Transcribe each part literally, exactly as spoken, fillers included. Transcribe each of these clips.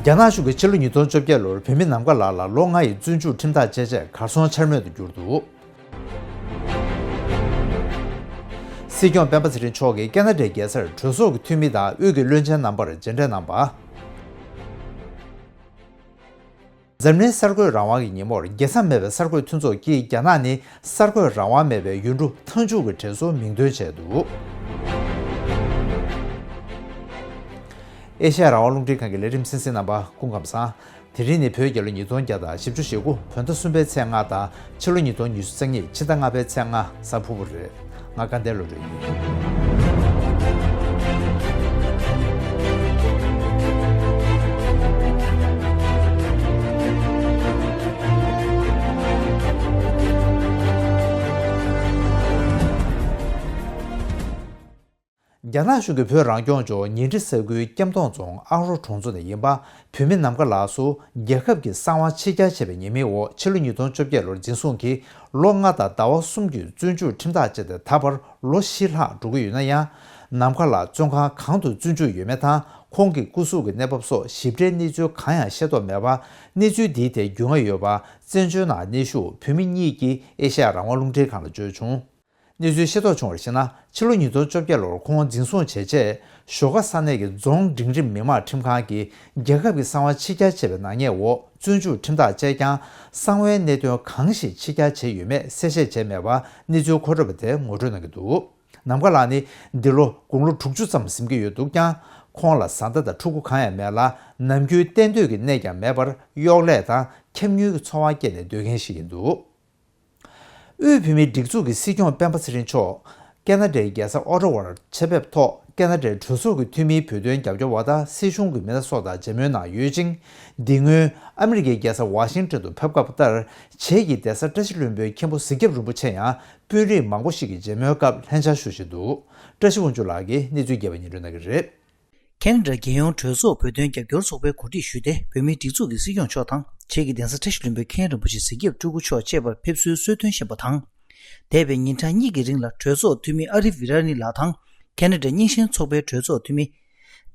རྒྱ་ནག་གཞུང་གིས་ཕྱི་ལོ་ཉིས་སྟོང་བཅོ་བརྒྱད་ལོར་བོད་མི་ནམ་མཁའ་ལགས་ལ་ལོ་ལྔ་ཡི་བཙོན་འཇུག་ཁྲིམས་ཐག་བཅད་རྗེས་གར་སོང་འཆར་མེད་དུ་གྱུར་འདུག། སྲིད་སྐྱོང་སྤེན་པ་ཚེ་རིང་མཆོག་གིས་ཁེ་ན་ཌའི་རྒྱལ་སར་གྲོས་ཚོགས་ཀྱི་འཐུས་མི་དང་དབུས་ཀྱི་བློན་ཆེན་རྣམ་པར་མཇལ་འཕྲད་གནང་བ། འཛམ་གླིང་གསར་འགོད་རང་དབང་གི་ཉིན་མོར་རྒྱལ་མཚམས་མེད་པའི་གསར་འགོད་མཐུན་ཚོགས་ཀྱིས་རྒྱ་ནག་ནི་གསར་འགོད་རང་དབང་མེད་པའི་ཡུལ་གྲུ་མཐའ་མཇུག་གི་གྲས་སུ་མིང་འདོན་བྱས་འདུག། ཨེ་ཤ་ཡ་རང་དབང་རླུང་འཕྲིན་ཁང་གི་ལས་རིམ་གསན་གཟིགས་རྣམ་པ་སྐུ་ཁམས་བཟང་། དེ་རིང་ནི་བོད་རྒྱལ་ལོ་ཉིས་སྟོང་བརྒྱ་དང་བཞི་བཅུ་ཞེ་དགུ་བོད་ཟླ་གསུམ་པའི་ཚེས་ལྔ་དང་ཕྱི་ལོ་ཉིས་སྟོང་ཉི་ཤུ་རྩ་གཉིས་ཕྱི་ཟླ་ལྔ་པའི་ཚེས་ལྔ་གཟའ་ཕུར་བུ་རེད། ང་དགའ་ལྡན་བློ་གྲོས་ཡིན། རྒྱ་ནག་གཞུང་གིས་བོད་རང་སྐྱོང་ལྗོངས་ཉིང་ཁྲི་ས་ཁུལ་སྐྱབས་མཐོང་རྫོང་ཨ་རོ་གྲོང་ཚོ་ནས་ཡིན་པ་བོད་མི་ནམ་མཁའ་ལགས་སུ་རྒྱལ་ཁབ་ཀྱི་གསང་བ་ཕྱིར་གྱར་བྱས་པའི་ཉེས་མིང་འོག་ཕྱི་ལོ་ཉིས་སྟོང་བཅོ་བརྒྱད་ལོར་འཛིན་བཟུང་གིས་ལོ་ལྔ་དང་ཟླ་བ་གསུམ་གྱི་བཙོན་འཇུག་ཁྲིམས་ཐག་བཅད་དེ་ད་བར་ལོ་བཞི་ལྷག་འགྲོ་གི་ཡོད་ན་ཡང་། ནམ་མཁའ་ལགས་བཙོན་ཁང་གང་དུ་བཙོན་འཇུག་ཡོད་མེད་དང་ཁོང་གི་སྐུ་གཟུགས་ཀྱི་གནས་བབ་སོགས་ཞིབ་ཕྲའི་གནས་ཚུལ་གང་ཡང་ཤེས་རྟོགས་མེད་པ། གནས་ཚུལ་འདིའི་ཐད་རྒྱུས་མངའ་ཡོད་པ་བཙན་བྱོལ་ནང་གནས་བཞུགས་བོད་མི་གཉིས་ཀྱིས་ཨེ་ཤ་ཡ་རང་དབང་རླུང་འཕྲིན་ཁང་ལ་བརྗོད་བྱུང་། གནས་ཚུལ་ཤེས་རྟོགས་བྱུང་བར་གཞིགས་ན། ཕྱི་ལོ་ཉིས་སྟོང་བཅོ་བརྒྱད་ལོར་ཁོང་འཛིན་བཟུང་བྱས་རྗེས་ཞོགས་ཀ་ས་གནས་ཀྱི་རྫོང་འབྲིང་རིམ་མི་དམངས་ཁྲིམས་ཁང་གིས་རྒྱལ་ཁབ་ཀྱི་གསང་བ་ཕྱིར་གྱར་བྱས་པའི་ནག་ཉེས་འོག་བཙོན་འཇུག་ཁྲིམས་ཐག་བཅད་ཀྱང་། གསང་བའི་གནད་དོན་གང་ཞིག་ཕྱིར་གྱར་བྱས་ཡོད་མེད་གསལ་བཤད་བྱས་མེད་པ་གནས་ཚུལ་མཁོ་སྤྲོད་པ་དེས་ངོ་སྤྲོད་གནང་གི་འདུག། ནམ་མཁའ་ལགས་ནི་འདི་ལོ་དགུང་ལོ་དྲུག་ཅུ་ཙམ་ཟིན་གྱི་ཡོད་འདུག་ཀྱང་། ཁོང་ལ་བཟའ་ཟླ་དང་ཕྲུ་གུ་གང་ཡང་མེད་ལ། ནམ་རྒྱུན་གཏན་སྡོད་ཀྱི་གནས་ཀྱང་མེད་པར་གཡོག་ལས་དང་འཁྱམ་ཉུལ་གྱི་འཚོ་བ་སྐྱེལ་ནས་སྡོད་མཁན་ཞིག་ཡིན་འདུག། དབུས་བོད་མིའི་སྒྲིག་འཛུགས་ཀྱི་སྲིད་སྐྱོང་སྤེན་པ་ཚེ་རིང་མཆོག་ཁེ་ན་ཌའི་རྒྱལ་ས་ཨོ་ཊ་ཝར་ཆེད་ཕེབས་ཐོག་ཁེ་ན་ཌའི་གྲོས་ཚོགས་ཀྱི་འཐུས་མིའི་བོད་དོན་རྒྱབ་སྐྱོར་བ་དང་སྲིད་གཞུང་གི་མི་སྣ་སོགས་དང་མཇལ་མོལ་གནང་ཡོད་ཅིང་། འདི་སྔོན་ཨ་མི་རི་ཀའི་རྒྱལ་ས་ཝ་ཤིང་ཊོན་དུ་ཕེབས་སྐབས་ལྟར། བྱེས་ཀྱི་གདན་ས་བཀྲ་ཤིས་ལྷུན་པོའི་མཁན་པོ་གཟིགས་སྐྱབས་རིན་པོ་ཆེ་ཡང་དཔོན་རིགས་མང་པོ་ཞིག་གི་མཇལ་མོལ་སྐབས་ལྷན་བཅར་ཞུ་བཞིན་འདུག། བཀྲ་ཤིས་དབང་ཕྱུག་ལགས་ཀྱིས་གནས་ཚུལ་རྒྱས་པ་སྙན་སྒྲོན་གནང་གི་རེད། ཁེ་ན་ཌ་རྒྱལ་ཡོངས་གྲོས་ཚོགས་བོད་དོན་རྒྱབ་སྐྱོར་ཚོགས་པའི་གོ་སྒྲིག་ཞུས་ཏེ། བོད་མིའི་སྒྲིག་འཛུགས་ཀྱི་སྲིད་སྐྱོང་མཆོག་དང་། བྱེས་ཀྱི་གདན་ས་བཀྲ་ཤིས་ལྷུན་པོའི་མཁན་རིན་པོ་ཆེ་གཟིགས་སྐྱབས་སྤྲུལ་སྐུ་མཆོག་བཅས་པར་ཕེབས་བསུའི་གསོལ་སྟོན་ཞུས་པ་དང་། འདས་པའི་ཉིན་གྲངས་གཉིས་ཀྱི་རིང་ལ་གྲོས་ཚོགས་འཐུས་མི་ཨ་རིབ་བི་ར་ནི་ལགས་དང་། ཁེ་ན་ཌ་རྙིང་ཞེན་ཚོགས་པའི་གྲོས་ཚོགས་འཐུས་མི་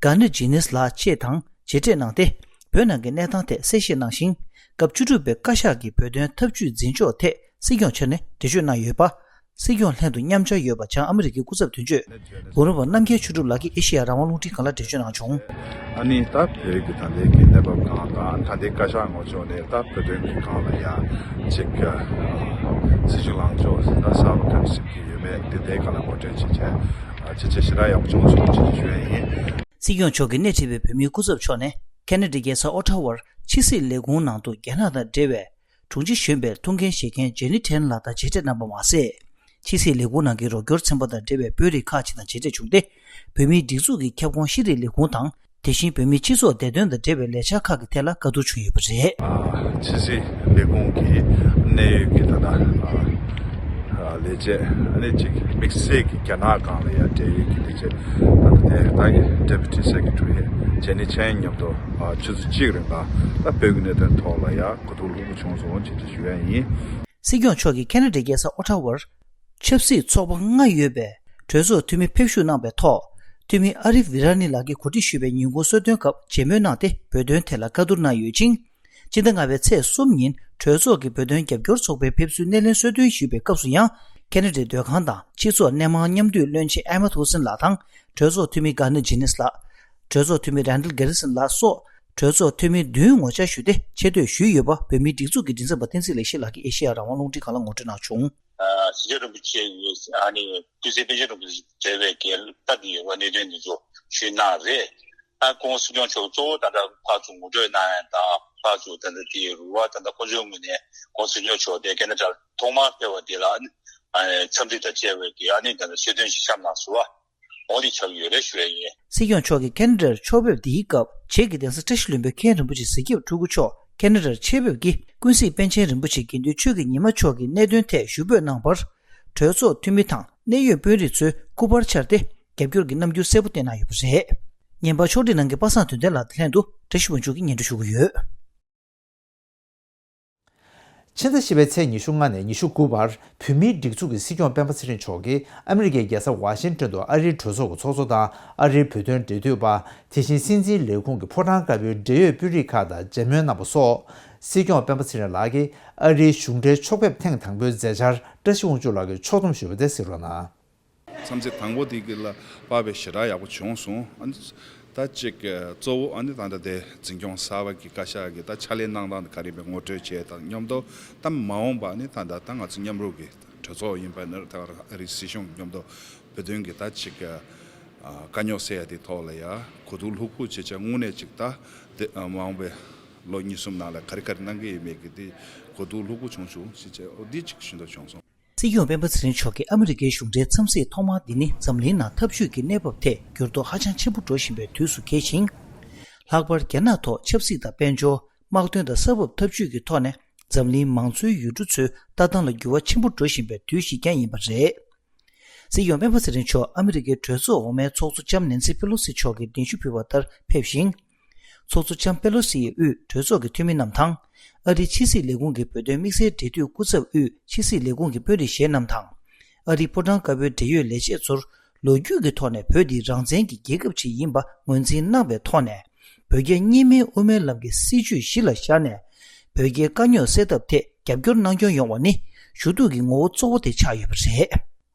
གྷ་ནི་ཇི་ནིས་ལགས་བཅས་དང་མཇལ་འཕྲད་གནང་སྟེ། བོད་ནང་གི་གནས་སྟངས་ཐད་གསལ་བཤད་གནང་ཞིང་། སྐབས་བཅུ་དྲུག་པའི་བཀའ་ཤག་གི་བོད་དོན་ཐབས་ཇུས་འཛིན་ཕྱོགས་ཐད་སྲིད་སྐྱོང་མཆོག་ནས་འགྲེལ་བརྗོད་གནང་ཡོད་པ། སྲིད་སྐྱོང་ལྷན་དུ་མཉམ་བཅར་ཡོད་པ་བྱང་ཨ་མི་རི་ཀའི་སྐུ་ཚབ་དོན་གཅོད་གུ་རུ་བ་རྣམ་རྒྱལ་ཆོས་གྲུབ་ལགས་ཀྱིས་ཨེ་ཤེ་ཡ་རང་དབང་རླུང་འཕྲིན་ཁང་ལ་འགྲེལ་བརྗོད་གནང་བྱུང་། ཨ་ནི་ད་བོད་ཀྱི་ད་ལྟའི་གི་གནས་བབ་སྒང་དང་ད་ལྟའི་བཀའ་ཤག་ངོས་ཕྱོགས་ནས་ད་བོད་དོན་གྱི་སྒང་ལ་ཡང་ཅིག་སྲིད་ཇུས་ལངས་ཕྱོགས་ད་གསར་པ་ག་རེ་བྱེད་ཀྱི་ཡོད་མེད་དེ་དེའི་སྒང་ལ་ངོ་སྤྲོད་བྱེད་ཆེད་ཅིག་ཅིག་ཞེ་དྲག་ཡག་པོ་བྱུང་སོང་ཅེས་ཞུ་ཡ་ཡིན། སྲིད་སྐྱོང་མཆོག་གིས་སྣེ་ཁྲིད་པའི་བོད་མིའི་སྐུ་ཚབ་མཆོག་ནས་ཁེ་ན་ཌའི་རྒྱལ་ས་ཨོ་ཊ་ཝར་ཕྱི་སྲིད་ལས་ཁུངས་ནང་དུ་རྒྱ་ནག་དང་འབྲེལ་བའི་དྲུང་ཆེ་གཞོན་པའི་ཐུགས་འགན་བཞེས་མཁན་ཇེ་ནི་ཐེན་ལགས་དང་མཇལ་འཕྲད་གནང་པ་མ་ཟད། ཕྱི་སྲིད་ལས་ཁུངས་ནང་གི་རོགས་སྐྱོར་ཚན་པ་དང་འབྲེལ་བའི་དཔོན་རིགས་ཁག་ཅིག་དང་མཇལ་འཕྲད་བྱུང་སྟེ། བོད་མིའི་སྒྲིག་འཛུགས་ཀྱི་ཁྱབ་ཁོངས་ཤེས་རིག་ལས་ཁུངས་དང་། དེ་བཞིན་བོད་མིའི་སྤྱི་ཚོགས་བདེ་དོན་དང་འབྲེལ་བའི་ལས་འཆར་ཁག་གི་ཐད་ལ་བཀའ་བསྡུར་བྱུང་ཡོད་པ་རེད། ཕྱི་སྲིད་ལས་ཁུངས་ཀྱི་གནད་ཡོད་ཀྱི་ད་ལྟ་ལས་བྱེད་ཨ་ནི་ཅིག་དམིགས་བསལ་གྱི་རྒྱ་ནག་སྒང་ལ་ཡང་འབྲེལ་ཡོད་ཀྱི་ལས་བྱེད་ད་ལྟ་ནས་ད་གི་ཌེ་པུ་ཊི་སེ་ཀེ་ཊ་རི་ཇེ་ནི་ཆན་མཉམ་དུ་ཆུ་ཚོད་གཅིག་རིང་ལ་ད་བོད་ཀྱི་གནད་དོན་ཐོག་ལ་ཡང་གོ་རྟོགས་ལྷུག་པོ་བྱུང་སོང་ཅེས་ཞུ་ཡ་ཡིན། སྲིད་སྐྱོང་མཆོག་གིས་ཁེ་ན་ཌའི་རྒྱལ་ས་ཨོ་ཊ་ཝར་ཆབ་སྲིད་ཚོགས་པ་ལྔ་ཡོད་པའི་གྲོས་ཚོགས་འཐུས་མི་ཕེབས་བཞུགས་གནང་བའི་ཐོག་འཐུས་མི་ཨ་རིབ་བི་ར་ནི་ལགས་ཀྱིས་གོ་སྒྲིག་ཞུས་པའི་ཉིན་གུང་གསོལ་སྟོན་སྐབས་མཇལ་མོལ་གནང་སྟེ་བོད་དོན་ཐད་ལ་བཀའ་བསྡུར་གནང་ཡོད་ཅིང་། སྤྱི་ཟླ་ལྔ་པའི་ཚེས་གསུམ་ཉིན་གྲོས་ཚོགས་ཀྱི་བོད་དོན་རྒྱབ་སྐྱོར་ཚོགས་པའི་ཕེབས་བསུའི་སྣེ་ལེན་གསོལ་སྟོན་ཞུས་པའི་སྐབས་སུ་ཡང་། ཁེ་ན་ཌའི་སྡོད་ཁང་དང་སྤྱི་ཚོགས་སྣེ་མང་མཉམ་འདུས་བློན་ཆེན་ཨེ་མ་ཐོ་སིན་ལགས་དང་། གྲོས་ཚོགས་འཐུས་མི་གྷ་ནི་ཇི་ནིས་ལགས། གྲོས་ཚོགས་འཐུས་མི་རན་ཌལ་གེ་རི་སན་ལགས་སོགས། གྲོས་ཚོགས་འཐུས་མི་བདུན་ངོ་བཅར་ཞུས་ཏེ་ཆེ་བསྟོད་ཞུས་ཡོད་པ་བོད་མིའི་སྒྲིག་འཛུགས་ཀྱི་མགྲིན་ཚབ་པ་བསྟན་འཛིན་ལེགས་བཤད་ལགས་ཀྱིས་ཨེ་ཤེ་ཡ་རང་དབང་རླུང་འཕྲིན་ཁང་ལ་ངོ་སྤྲོད་གནང་བྱུང་། ཨ་ནི་སྐུ་ཚེ་པཎ་ཆེན་རིན་པོ་ཆེ་ཡི་ཨ་ནི་སྐུ་ཚེ་པཎ་ཆེན་རིན་པོ་ཆེ་མཇལ་བའི་གི་སྟབས་ཀྱིས་ཡོད་པ་གནད་དོན་འདི་ཚོ་ཞུས་གནང་རེད། ཨ་ཁོང་སྲིད་སྐྱོང་མཆོག་གཙོ་བོ་ད་ལྟ་ཕར་ཚུར་ངོ་སྤྲོད་གནང་ཡ་དང་ཕར་ཚུར་ད་ལྟ་དེ་རུ་བ་ད་ལྟ་ཁོ་ཚོའི་ངོས་ནས་ཁོང་སྲིད་སྐྱོང་མཆོག་དེ་ཁེ་ན་ཌར་ཐོག་མར་ཕེབས་པ་དེ་ལ་ཨ་ནི་འཚམས་འདྲི་དང་བཅས་པའི་གི་ཨ་ནི་ད་ལྟ་གསོལ་སྟོན་ཞིག་བཤམས་གནང་སོང་བ། འོ་དེ་ཆགས་ཡོད་རེད་ཞུ་ཡ་ཡིན། སྲིད་སྐྱོང་མཆོག་གིས་ཁེ་ན་ཌར་ཕྱོགས་ཕེབས་འདིའི་སྐབས་བྱེས་ཀྱི་གདན་ས་བཀྲ་ཤིས་ལྷུན་པོའི་མཁན་རིན་པོ་ཆེ་གཟིགས་སྐྱབས་སྤྲུལ་སྐུ་མཆོག་ཁེ་ན་ཌར་ཆེད་ཕེབས་ཀྱིས་ཀུན་གཟིགས་པཎ་ཆེན་རིན་པོ་ཆེ་དགེ་འདུན་ཆོས་ཀྱི་ཉི་མ་མཆོག་གི་གནད་དོན་ཐད་ཞུ་འབོད་གནང་བར། གྲོས་ཚོགས་འཐུས་མི་དང་གནད་ཡོད་དཔོན་རིགས་ཚོའི་སྐུ་པར་འཕྱར་ཏེ་རྒྱབ་སྐྱོར་གྱི་རྣམ་འགྱུར་གསལ་པོ་བསྟན་གནང་ཡོད་པ་རེད། བརྙན་པར་ཕྱོགས་སྒྲིག་གནང་མཁན་པ་སངས་དོན་ལྡན་ལགས་དང་ལྷན་དུ་བཀྲ་ཤིས་དབང་ཕྱུག་གིས་སྙན་སྒྲོན་ཞུ་གི་ཡོད། ཕྱི་ཟླ་བཞི་པའི་ཚེས་ཉི་ཤུ་ལྔ་ནས་ཉི་ཤུ་དགུ་བར་བོད་མིའི་སྒྲིག་འཛུགས་ཀྱི་སྲིད་སྐྱོང་སྤེན་པ་ཚེ་རིང་མཆོག་གིས་ཨ་མི་རི་ཀའི་རྒྱལ་ས་ཝ་ཤིང་ཏོན་དུ་ཨ་རིའི་གྲོས་ཚོགས་ཀྱི་ཚོགས་གཙོ་དང་ཨ་རིའི་བོད་དོན་འབྲེལ་མཐུད་པ། དེ་བཞིན་སྲིད་འཛིན་ལས་ཁུངས་ཀྱི་ཕོ་བྲང་དཀར་པོའི་འབྲེལ་ཡོད་དཔོན་རིགས་ཁག་དང་མཇལ་མོལ་གནང་བ་སོགས། སྲིད་སྐྱོང་སྤེན་པ་ཚེ་རིང་ལགས་ཀྱིས་ཨ་རིའི་གཞུང་འབྲེལ་ཕྱོགས་ཕེབས་ཐེངས་དང་པོའི་མཛད་འཆར་བཀྲ་ཤིས་དབང་ཕྱུག་ལགས་ཀྱིས་ཕྱོགས་བསྡོམས་ཞུས་པ་དེ་གཟིགས་རོགས་གནང་།། མཚམས་ཚིགས་དང་པོ་དེ་གི་ལ་དཔག་པའི་ཞེ་དྲག་ཡག་པོ་བྱུང་སོང་། ཨ་ནི་ད་ཅིག་གཙོ་བོ་ཨ་ནི་ད་ལྟ་དེ་འཛིན་སྐྱོང་གསར་པ་གི་བཀའ་ཤག་གི་ད་ཕྱག་ལས་གནང་སྟངས་དེ་ག་རེ་ཡིན་པའི་ངོ་སྤྲོད་བྱས་དང་མཉམ་དུ། ད་མ་འོངས་པ་ནི་ད་ལྟ་ད་ང་ཚོ་མཉམ་རུབ་ཀྱི་གྲོས་ཚོགས་ཡིན་པ་ནི་ད་ཨ་རིའི་སྲིད་གཞུང་མཉམ་དུ་བོད་དོན་གྱི་ད་ཅིག་དཀའ་རྙོག་སེལ་ཡ་དེ་ཐོག་ལ་ཡ་གོ་བསྡུར་ལྷུག་པོ་བྱེད་ཆ་དངོས་གནས་ཅིག་ད་དེ་མ་འོངས་པའི་ལོ་གཉིས་གསུམ་ནང་ལ་ག་རེ་ག་རེ་གནང་གི་ཡོད་མེད་ཀྱི་དེ་གོ་བསྡུར་ལྷུག་པོ་བྱུང་བྱུང་ཞེས་བྱས། འོ་འདི་ཅིག་ཞུ་འདོད་བྱུང་སོང་། སྲིད་སྐྱོང་སྤེན་པ་ཚེ་རིང་མཆོག་གིས་ཨ་མི་རི་ཀའི་གཞུང་འབྲེལ་འཚམས་གཟིགས་ཐོག་མ་འདི་ནི་འཛམ་གླིང་ནང་འཐབ་ཇུས་ཀྱི་གནས་བབ་ཐད་འགྱུར་ལྡོག་ཧ་ཅང་ཆེན་པོ་འགྲོ་བཞིན་པའི་དུས་སུ་འཁེལ་ཞིང་། ལྷག་པར་རྒྱ་ནག་ཐོག་ཆབ་སྲིད་དང་དཔལ་འབྱོར། དམག་དོན་དང་ས་བབ་འཐབ་ཇུས་ཀྱི་ཐོག་ནས་འཛམ་གླིང་མང་གཙོའི་ཡུལ་གྲུ་ཚོའི་ལྟ་སྟངས་ལ་འགྱུར་བ་ཆེན་པོ་འགྲོ་བཞིན་པའི་དུས་ཤིག་ཀྱང་ཡིན་པ་རེད། སྲིད་སྐྱོང་སྤེན་པ་ཚེ་རིང་མཆོག་ཨ་མི་རི་ཀའི་གྲོས་ཚོགས་འོག་མའི་ཚོགས་གཙོ་ལྕམ་ནེན་སི་པེ་ལོ་སི་མཆོག་གི་གདན་ཞུ་ཕུལ་བ་ལྟར་ཕེབས་ཤིང་། ཚོགས་གཙོ་ལྕམ་པེ་ལོ་སི་ཡིས་དབུས་གྲོས་ཚོགས་ཀྱི་འཐུས་མི་རྣམས་དང་། ཨ་རིའི་ཕྱི་སྲིད་ལས་ཁུངས་ཀྱི་བོད་དོན་དམིགས་བསལ་འབྲེལ་མཐུད་སྐུ་ཚབ་དབུས་ཕྱི་སྲིད་ལས་ཁུངས་ཀྱི་དཔོན་རིགས་གཞན་རྣམས་དང་། ཨ་རིའི་ཕོ་བྲང་དཀར་པོའི་འབྲེལ་ཡོད་ལས་བྱེད་ཚོར་ལོ་རྒྱུས་ཀྱི་ཐོག་ནས་བོད་འདི་རང་བཙན་གྱི་རྒྱལ་ཁབ་ཅིག་ཡིན་པ་ངོས་འཛིན་གནང་བའི་ཐོག་ནས། བོད་རྒྱ་གཉིས་སྨན་དབུ་མའི་ལམ་གྱི་སྲིད་བྱུས་གཞི་ལ་བཞག་ནས། བོད་རྒྱའི་དཀའ་རྙོག་སེལ་ཐབས་ཐད་རྒྱབ་སྐྱོར་གནང་སྐྱོང་ཡོང་བ་ནི་ཞུ་གཏུག་གི་ངོ་བོ་གཙོ་བོ་དེ་ཆགས་ཡོད་པ་རེད།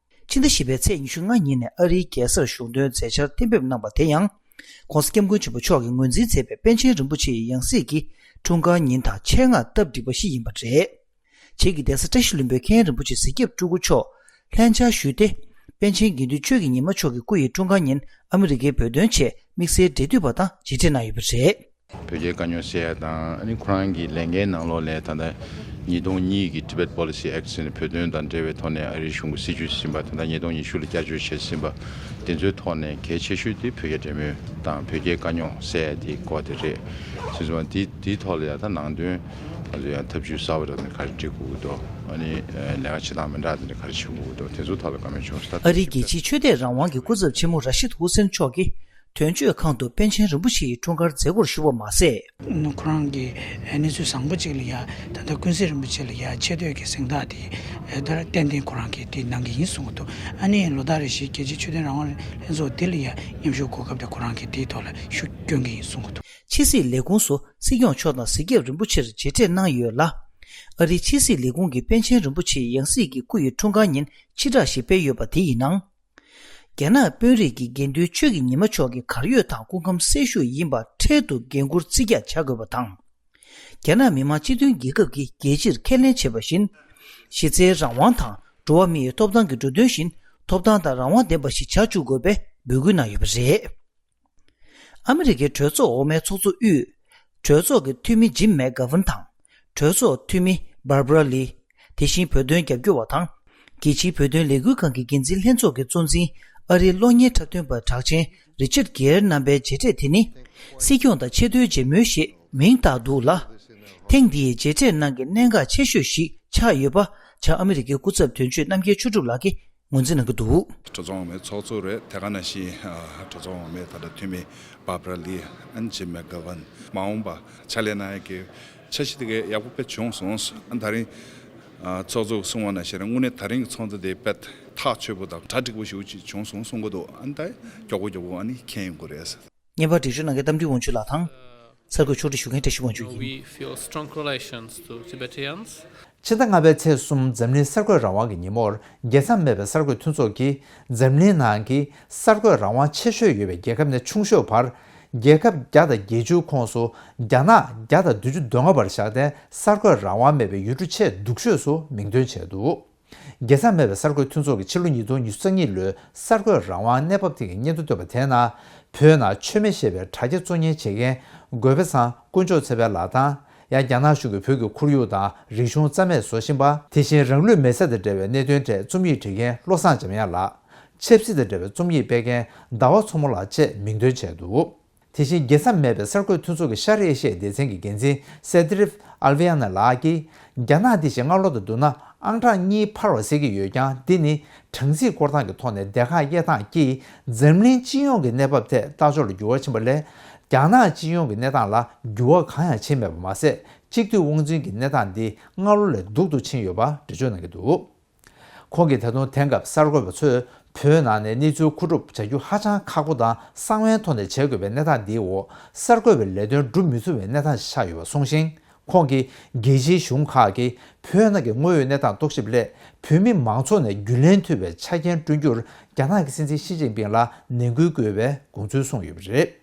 ཕྱི་ཟླ་བཞི་པའི་ཚེས་ཉི་ཤུ་ལྔ་ཉིན་ནས་ཨ་རིའི་རྒྱལ་སར་གཞུང་དོན་མཛད་འཆར་གཏན་འབེབས་གནང་བ་དེ་ཡང་། ྋགོང་ས་ྋསྐྱབས་མགོན་ཆེན་པོ་མཆོག་གིས་ངོས་འཛིན་མཛད་པའི་པཎ་ཆེན་རིན་པོ་ཆེ་ཡི་ཡང་སྲིད་ཀྱི་འཁྲུངས་སྐར་ཉིན་དང་ཆེད་མངགས་སྟབས་བསྒྲིགས་པ་ཞིག་ཡིན་པ་རེད། རྗེས་ཀྱི་གདན་ས་བཀྲ་ཤིས་ལྷུན་པོའི་མཁན་རིན་པོ་ཆེ་གཟིགས་སྐྱབས་སྤྲུལ་སྐུ་མཆོག་ལྷན་བཅར་ཞུས་ཏེ། པཎ་ཆེན་དགེ་འདུན་ཆོས་ཀྱི་ཉི་མ་མཆོག་གི་སྐུ་ཡི་འཁྲུངས་སྐར་ཉིན་ཨ་མི་རི་ཀའི་བོད་དོན་ཆེད་དམིགས་བསལ་འབྲེལ་མཐུད་པ་དང་མཇལ་འཕྲད་གནང་ཡོད་པ་རེད། བོད་རྒྱའི་དཀའ་རྙོག་སེལ་ཡ་དང་ཨ་ནི་ཁོ་རང་གི་ལས་འགན་ནང་ལོགས་ལ་ད་ལྟ་ཉིས་སྟོང་གཉིས་ཀྱི་Tibet Policy Act ཟེར་ནས་བོད་དོན་དང་འབྲེལ་བའི་ཐོག་ནས་ཨ་རིའི་གཞུང་གི་སྲིད་བྱུས་ཟིན་པ་དེ་དང་ཉིས་སྟོང་ཉི་ཤུ་ལ་བསྐྱར་བཅོས་བྱས་ཟིན་པ་དེ་ཚོའི་ཐོག་ནས་གལ་ཆེ་ཤོས་དེ་བོད་རྒྱ་འབྲེལ་མོལ་དང་བོད་རྒྱའི་དཀའ་རྙོག་སེལ་ཡ་དེའི་སྐོར་དེ་རེད། སོང་ཙང་དེ་དེའི་ཐོག་ལ་ཡང་ད་ནང་དོན་ང་ཚོ་ཡང་ཐབས་ཇུས་གསར་པ་རབ་ནས་ག་རེ་སྒྲིག་དགོས་ཀྱི་འདུག་ཨ་ནི་ལས་ཀ་བྱེད་སྟངས་མི་འདྲ་དེ་འདྲ་ག་རེ་བྱེད་དགོས་ཀྱི་འདུག་དེ་ཚོའི་ཐོག་ལ་བཀའ་མོལ་བྱུང་སོང་། ད་ཨ་རིའི་རྒྱལ་སྤྱིའི་ཆོས་དད་རང་དབང་གི་སྐུ་ཚབ་ཆེན་མོ་ར་ཤིད་ཧུ་སེན་མཆོག་གིས། དོན་གཅོད་ཁང་དུ་པཎ་ཆེན་རིན་པོ་ཆེ་ཡི་འཁྲུངས་སྐར་མཛད་སྒོར་ཞུགས་པ་མ་ཟད། ཁོ་རང་གིས་གནས་ཚུལ་བཟང་པོ་ཅིག་ལ་ཡ་ད་ལྟ་ཀུན་གཟིགས་རིན་པོ་ཆེ་ལ་ཡ་ཆེ་བསྟོད་ཀྱི་གཟེངས་རྟགས་དེ་ད་ཏན་ཏན་ཁོ་རང་གིས་དེ་གནང་གི་ཡིན་གསུང་གི་འདུག་ཨ་ནི་ལོ་ལྟར་རེ་བཞིན་རྒྱལ་སྤྱིའི་ཆོས་དད་རང་དབང་ལྷན་ཚོགས་དེ་ལ་ཡ་མཉམ་ཞུགས་གོ་སྐབས་དེ་ཁོ་རང་གིས་དེའི་ཐོག་ལ་ཤུགས་སྐྱོན་གྱི་ཡིན་གསུང་གི་འདུག་ཕྱི་སྲིད་ལས་ཁུངས་སུ་སྲིད་སྐྱོང་མཆོག་དང་གཟིགས་རྒྱབ་རིན་པོ་ཆེར་མཇལ་འཕྲད་གནང་ཡོད་ལ། ཨ་རིའི་ཕྱི་སྲིད་ལས་ཁུངས་ཀྱིས་པཎ་ཆེན་རིན་པོ་ཆེའི་ཡང་སྲིད་ཀྱི་སྐུ་ཡི་འཁྲུངས་སྐར་ཉིན་སྤྱི་བསྒྲགས་ཤིག་སྤེལ་ཡོད་པ་དེ་ཡི་ནང་། རྒྱ་ནག་དཔོན་རིགས་ཀྱི་དགེ་འདུན་ཆོས་ཀྱི་ཉི་མ་མཆོག་གི་གར་ཡོད་དང་སྐུ་ཁམས་གསལ་ཞུ་ཡིན་པ་འཕྲལ་དུ་འགན་འཁུར་རྩིས་རྒྱག་བྱ་དགོས་པ་དང་། རྒྱ་ནག་མི་དམངས་སྤྱི་མཐུན་རྒྱལ་ཁབ་ཀྱི་རྒྱལ་སྤྱིར་ཁས་ལེན་བྱས་པ་བཞིན། གཞི་རྩའི་རང་དབང་དང་འགྲོ་བ་མིའི་ཐོབ་ཐང་གི་འགྲོ་དོན་བཞིན་ཐོབ་ཐང་དང་རང་དབང་ལྡན་པ་ཞིག་བྱ་བཅུག་དགོས་པའི་འབོད་སྐུལ་གནང་ཡོད་པ་རེད། ཨ་མི་རི་ཀའི་གྲོས་ཚོགས་འོག་མའི་ཚོགས་གཙོ་དབུས། གྲོས་ཚོགས་ཀྱི་འཐུས་མི་ཇིམ་མེག་གྷ་ཝན་དང་། གྲོས་ཚོགས་འཐུས་མི་Barbara Lee། དེ་བཞིན་བོད་དོན་རྒྱབ་སྐྱོར་བ་དང་། རྒྱལ་སྤྱིའི་བོད་དོན་ལས་འགུལ་ཁང་གི་འགན་འཛིན་ལྷན་ཚོགས་ཀྱི་གཙོ་འཛིན་ཨ་རིའི་གློག་བརྙན་འཁྲབ་སྟོན་པ་གྲགས་ཅན་Richard Gere རྣམ་པའི་མཇལ་འཕྲད་དེ་ནི། སྲིད་སྐྱོང་དང་ཆེས་མཐོའི་མཇལ་མོལ་ཞེས་མིང་བཏགས་འདུག་ལ། ཐེངས་འདིའི་མཇལ་འཕྲད་གནང་གི་གནད་འགག་ཆེ་ཤོས་ཤིག་ཆགས་ཡོད་པ། བྱང་ཨ་མི་རི་ཀའི་སྐུ་ཚབ་དོན་གཅོད་རྣམ་རྒྱལ་ཆོས་གྲུབ་ལགས་ཀྱིས། ངོས་འཛིན་གནང་གི་འདུག་གྲོས་ཚོགས་འོག་མའི་ཚོགས་གཙོ་རེད། དེ་ག་ནང་བཞིན་གྲོས་ཚོགས་འོག་མའི་ད་ལྟ་འཐུས་མི་Barbara Lee and Jim McGovern མ་འོངས་པ་ཕྱག་ལས་གནང་ཡག་གི་འཆར་གཞི་དེ་གའི་ཡག་པོ་དཔེ་བྱུང་སོང་། ཨ་ད་རིང་ཚོགས་གཙོས་གསུངས་པ་ནང་བཞིན་དངོས་གནས་ད་རིང་གི་ཚོགས་འདུ་དེ་དཔེ་ཐག་ཆོད་པོ་དང་གྲ་འགྲིག་པོ་ཞིག་ཅིག་བྱུང་སོང་གསུང་གི་འདུག་ཨ་ད་མགྱོགས་པོ་མགྱོགས་པོ་ཨ་ནི་མཁྱེན་ཡོང་གི་རེད། བརྙན་པར་སྒྲིག་སྦྱོར་གནང་མཁན་རྟ་མགྲིན་དབང་ཕྱུག་ལགས་དང་། གསར་འགོད་ཕྱོགས་སྒྲིག་ཞུ་མཁན་བཀྲ་ཤིས་དབང་ཕྱུག་ཡིན། We feel strong relations to Tibetans. ཕྱི་ཟླ་ལྔ་པའི་ཚེས་གསུམ་འཛམ་གླིང་གསར་འགོད་རང་དབང་གི་ཉིན་མོར་རྒྱལ་མཚམས་མེད་པའི་གསར་འགོད་མཐུན་ཚོགས་ཀྱིས་འཛམ་གླིང་ནང་གི་གསར་འགོད་རང་དབང་ཆེ་ཤོས་ཡོད་པའི་རྒྱལ་ཁབ་ནས་ཆུང་ཤོས་བར་རྒྱལ་ཁབ་བརྒྱ་དང་བརྒྱད་ཅུ་ཁོངས་སུ་རྒྱ་ནག་བརྒྱ་དང་བདུན་ཅུ་དོན་ལྔ་བར་བཞག་སྟེ་གསར་འགོད་རང་དབང་མེད་པའི་ཡུལ་གྲུ་ཆེས་སྡུག་ཤོས་སུ་མིང་འདོན་བྱས་འདུག་རྒྱལ་མཚམས་མེད་པའི་གསར་འགོད་མཐུན་ཚོགས་ཀྱིས་ཕྱི་ལོ་ཉིས་སྟོང་ཉི་ཤུ་རྩ་གཉིས་ལོའི་གསར་འགོད་རང་དབང་གནས་བབ་ཐད་ཀྱི་སྙན་ཐོ་བཏོན་པ་དེའི་ནང་། བོད་ནང་ཆོས་མེད་ཞེས་པའི་དྲ་རྒྱ་གཙོ་གཉེར་བྱེད་མཁན་དགོན་པ་ཚང་དཀོན་མཆོག་ཚེ་དཔལ་ལགས་དང་། ཡང་རྒྱ་ནག་གཞུང་གིས་བོད་ཀྱི་ཁོར་ཡུག་དང་རིག་གཞུང་རྩ་མེད་བཟོ་བཞིན་པ། དེ་བཞིན་རང་ལུས་མེར་སྲེག་དང་འབྲེལ་བའི་གནད་དོན་ཐད་རྩོམ་ཡིག་བྲིས་མཁན་བློ་བཟང་འཇམ་དབྱངས་ལགས། ཆབ་སྲིད་དང་འབྲེལ་བའི་རྩོམ་ཡིག་སྤེལ་མཁན་ཟླ་བ་མཚོ་མོ་ལགས་བཅས་མིང་འདོན་བྱས་འདུག་དེ་བཞིན་རྒྱལ་མཚམས་མེད་པའི་གསར་འགོད་མཐུན་ཚོགས་ཀྱི་ཤར་ཨེ་ཤི་ཡའི་སྡེ་ཚན་གྱི་འགན་འཛིན་སེ་དི་རིབ་ཨལ་ཝི་ཡ་ན་ལགས་ཀྱིས། རྒྱ་ནག་འདི་བཞིན་སྔ་ལོ་དང་བསྡུར་ན་ཨང་གྲངས་གཉིས་འཕར་བ་གཟིགས་ཀྱི་ཡོད་ཀྱང་། འདི་ནི་གྲངས་རྩིས་སྐོར་སྟངས་ཀྱི་ཐོག་ནས་སྡེ་ཁག་དབྱེ་སྟངས་ཀྱིས་འཛམ་གླིང་སྤྱི་ཡོངས་ཀྱི་གནས་བབ་ཐད་ལྟ་ཕྱོགས་ལ་འགྱུར་བ་ཕྱིན་པ་ལས། རྒྱ་ནག་སྤྱི་ཡོངས་ཀྱི་གནས་སྟངས་ལ་འགྱུར་བ་གང་ཡང་ཕྱིན་མེད་པ་མ་ཟད། གཅིག་སྡུད་དབང་འཛིན་གྱི་གནས་སྟངས་འདི་སྔ་ལོ་ལས་སྡུག་ཏུ་ཕྱིན་ཡོད་པ་འགྲེལ་བརྗོད་གནང་གི་འདུག། ཁོང་གིས་ད་དུང་དེང་སྐབས་གསར་འགོད་པ་ཚོས་བོད་ནང་ནས་གནས་ཚུལ་མཁོ་སྒྲུབ་བྱ་རྒྱུ་ཧ་ཅང་ཁག་པོ་དང་གསང་བའི་ཐོག་ནས་བྱེད་དགོས་པའི་གནས་སྟངས་འདིའི་འོག་གསར་འགོད་པའི་ལས་དོན་སྒྲུབ་མི་ཐུབ་པའི་གནས་སྟངས་ཤིག་ཆགས་ཡོད་པ་གསུངས་ཤིང་། ཁོང་གིས་རྒྱལ་སྤྱིའི་གཞུང་ཁག་གིས་བོད་ནང་གི་དངོས་ཡོད་གནས་སྟངས་རྟོག་ཞིབ་སླད་བོད་མི་མང་ཚོགས་ནས་རྒྱུས་ལོན་ཐུབ་པའི་ཆ་རྐྱེན་བསྐྲུན་རྒྱུར་རྒྱ་ནག་གི་སྲིད་འཛིན་ཞི་ཅིན་ཕིང་ལ་ནན་སྐུལ་དགོས་པའི་དགོངས་ཚུལ་གསུངས་ཡོད་པ་རེད།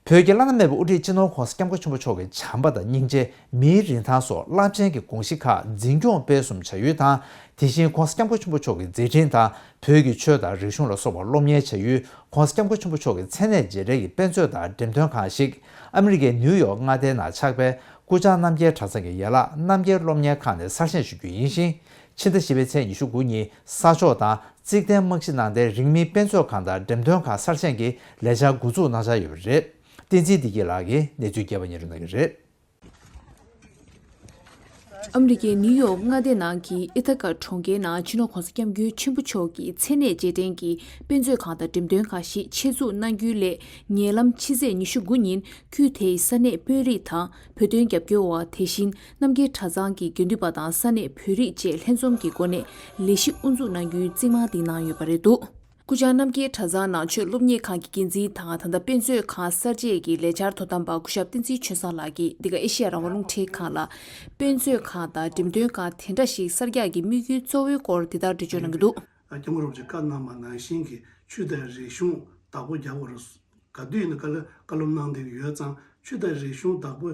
བོད་ཀྱི་བླ་ན་མེད་པའི་དབུ་ཁྲིད་སྤྱི་ནོར་༧གོང་ས་༧སྐྱབས་མགོན་ཆེན་པོ་མཆོག་གི་བྱམས་པ་དང་སྙིང་རྗེ། མིའི་རིན་ཐང་སོགས་རླབས་ཆེན་གྱི་དགོངས་གཞི་ཁག་འཛིན་སྐྱོང་སྤེལ་གསུམ་བྱ་ཡུལ་དང་། དེ་བཞིན་༧གོང་ས་༧སྐྱབས་མགོན་ཆེན་པོ་མཆོག་གི་མཛད་འཕྲིན་དང་བོད་ཀྱི་ཆོས་དང་རིག་གཞུང་ལ་སོགས་པ་སློབ་གཉེར་བྱ་ཡུལ་༧གོང་ས་༧སྐྱབས་མགོན་ཆེན་པོ་མཆོག་གི་མཚན་གནས་རྗེས་དྲན་གྱི་དཔེ་མཛོད་དང་འགྲེམས་སྟོན་ཁང་ཞིག་ཨ་མི་རི་ཀའི་ནིའུ་ཡོག་མངའ་སྡེའི་ནང་ཆགས་པའི་སྐུ་བཅར་རྣམ་རྒྱལ་གྲྭ་ཚང་གི་ཡན་ལག་རྣམ་རྒྱལ་སློབ་གཉེར་ཁང་ནས་གསར་བཞེངས་ཞུ་རྒྱུ་ཡིན་ཞིང་། ཕྱི་ཟླ་བཞི་པའི་ཚེས་ཉི་ཤུ་དགུ་ཉིན་ས་ཕྱོགས་དང་། རྩིག་གདན་རྨང་གཞི་གནང་སྟེ་རིང་མིན་དཔེ་མཛོད་ཁང་དང་འགྲེམས་སྟོན་ཁང་གསར་བཞེངས་ཀྱི་ལས་འཆར་འགོ་འཛུགས་གནང་འཆར་ཡོད་པ་རེད། བསྟན་འཛིན་བདེ་སྐྱིད་ལགས་ཀྱིས་གནས་ཚུལ་རྒྱས་པ་སྙན་སྒྲོན་གནང་གི་རེད། ཨ་མི་རི་ཀའི་ནིའུ་ཡོག་མངའ་སྡེ་ནང་གི་ཨི་ཐ་ཀ་གྲོང་ཁྱེར་ནང་སྤྱི་ནོར་༧གོང་ས་༧སྐྱབས་མགོན་ཆེན་པོ་མཆོག་གི་མཚན་གནས་རྗེས་དྲན་གྱི་དཔེ་མཛོད་ཁང་དང་འགྲེམས་སྟོན་ཁང་ཞིག་ཆེད་འཛུགས་གནང་རྒྱུའི་སླད་ཉེ་ལམ་ཕྱི་ཚེས་ཉི་ཤུ་དགུ་ཉིན་ཁུལ་དེའི་ས་གནས་དཔོན་རིགས་དང་། བོད་དོན་རྒྱབ་སྐྱོར་བ། དེ་བཞིན་རྣམ་རྒྱལ་གྲྭ་ཚང་གི་དགེ་འདུན་པ་དང་ས་གནས་བོད་རིགས་བཅས་ལྷན་འཛོམས་ཀྱི་སྒོ་ནས་ལས་གཞི་དབུ་འཛུགས་གནང་རྒྱུའི་རྩིས་རྨང་འདིང་གནང་ཡོད་པ་རེད་འདུག། སྐུ་བཅར་རྣམ་རྒྱལ་གྲྭ་ཚང་ནང་ཆོས་སློབ་གཉེར་ཁང་གི་འགན་འཛིན་དང་ད་ལྟ་དཔེ་མཛོད་ཁང་གསར་བརྗེ་གི་ལས་འཆར་དོ་དམ་པ་སྐུ་ཞབས་བསྟན་འཛིན་ཆོས་བཟང་ལགས་ཀྱིས་འདི་ག་ཨེ་ཤེ་ཡ་རང་དབང་རླུང་འཕྲིན་ཁང་ལ། དཔེ་མཛོད་ཁང་དང་འགྲེམས་སྟོན་ཁང་དེ་འདྲ་ཞིག་གསར་རྒྱག་གི་དམིགས་ཡུལ་གཙོ་བོའི་སྐོར་འདི་ལྟར་འགྲེལ་བརྗོད་གནང་གི་འདུག། སྐྱབས་མགོན་རིན་པོ་ཆེས་བཀའ་གནང་བ་ནང་བཞིན་གྱི་ཆོས་དང་རིག་གཞུང་བདག་པོ་རྒྱག་དགོས་རེད། ག་དུས་ཡིན་ན་བཀའ་སློབ་གནང་བསྡད་ཀྱི་ཡོད་ཙང་ཆོས་དང་རིག་གཞུང་བདག་པོ་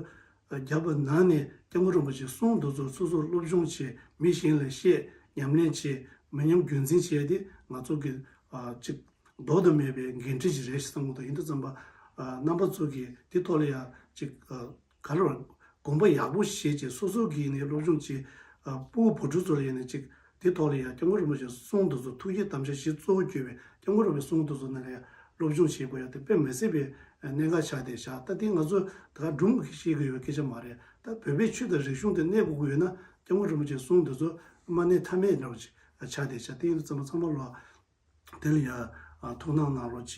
བརྒྱབ་པ་ནང་ནས་སྐྱབས་མགོན་རིན་པོ་ཆེའི་གསུང་འདི་ཚོ་སོ་སོར་སློབ་སྦྱོང་བྱས། མི་གཞན་ལ་བཤད། ཉམས་ལེན་བྱས། མི་ཉམས་རྒྱུན་འཛིན་བྱས་ཏེ་ང་ཚོ་གི་ཨ་ཅིག་ལྡོག་ཏུ་མེད་པའི་འགན་འཁྲི་ཞིག་རེད་ཞེས་བསམ་གྱི་འདུག། ཡིན་དུས་ཙམ་པ་ཨ་རྣམ་པ་ཚོ་གིས་དེ་ཐོག་ལ་ཡང་ཅིག་ཨ་ག་རེ་རེད། དགོངས་པ་ཡག་པོ་བཞེས་བྱས་སོ་སོ་གིས་ནས་སློབ་སྦྱོང་བྱས། ཨ་ཕྲུ་གུ་བུ་ཕྲུག་ཚོ་ལ་ཡིན་ན་ཅིག་དེ་ཐོག་ལ་ཡང་སྐྱབས་མགོན་རིན་པོ་ཆེའི་གསུང་འདི་ཚོ་ཐུགས་བསྐྱེད་དམ་བཅའ་གཞི་གཙོ་བོ་གྱུར་པའི་སྐྱབས་མགོན་རིན་པོ་ཆེའི་གསུང་འདི་ཚོ་ནང་ལ་ཡང་སློབ་སྦྱོང་བྱེད་དགོས་ཡ་དེ་དཔེ་མི་སྲིད་པའི་གནད་འགག་ཆགས་བསྡད་ཤག། ད་དེ་ང་ཚོ་ད་ག་སྒྲུང་གི་ཤེས་ཀྱི་ཡོད་སྐད་ཆ་མ་རེད། ད་བོད་པའི་ཆོས་དང་རིག་གཞུང་དེ་གནས་དགོས་ཀྱི་ཡོད་ན་སྐྱབས་མགོན་རིན་པོ་ཆེའི་གསུང་འདི་ཚོ་མ་གནས་ཐབས་མེད་འདྲ་བོ་ཅིག་ཆགས་བསྡད་ཤག། དེ་ཡིན་དུས་ཙམ་པ་ཚང་མ་ལོ་དེ་ལ་ཡ་ཐུགས་སྣང་གནང་རོགས་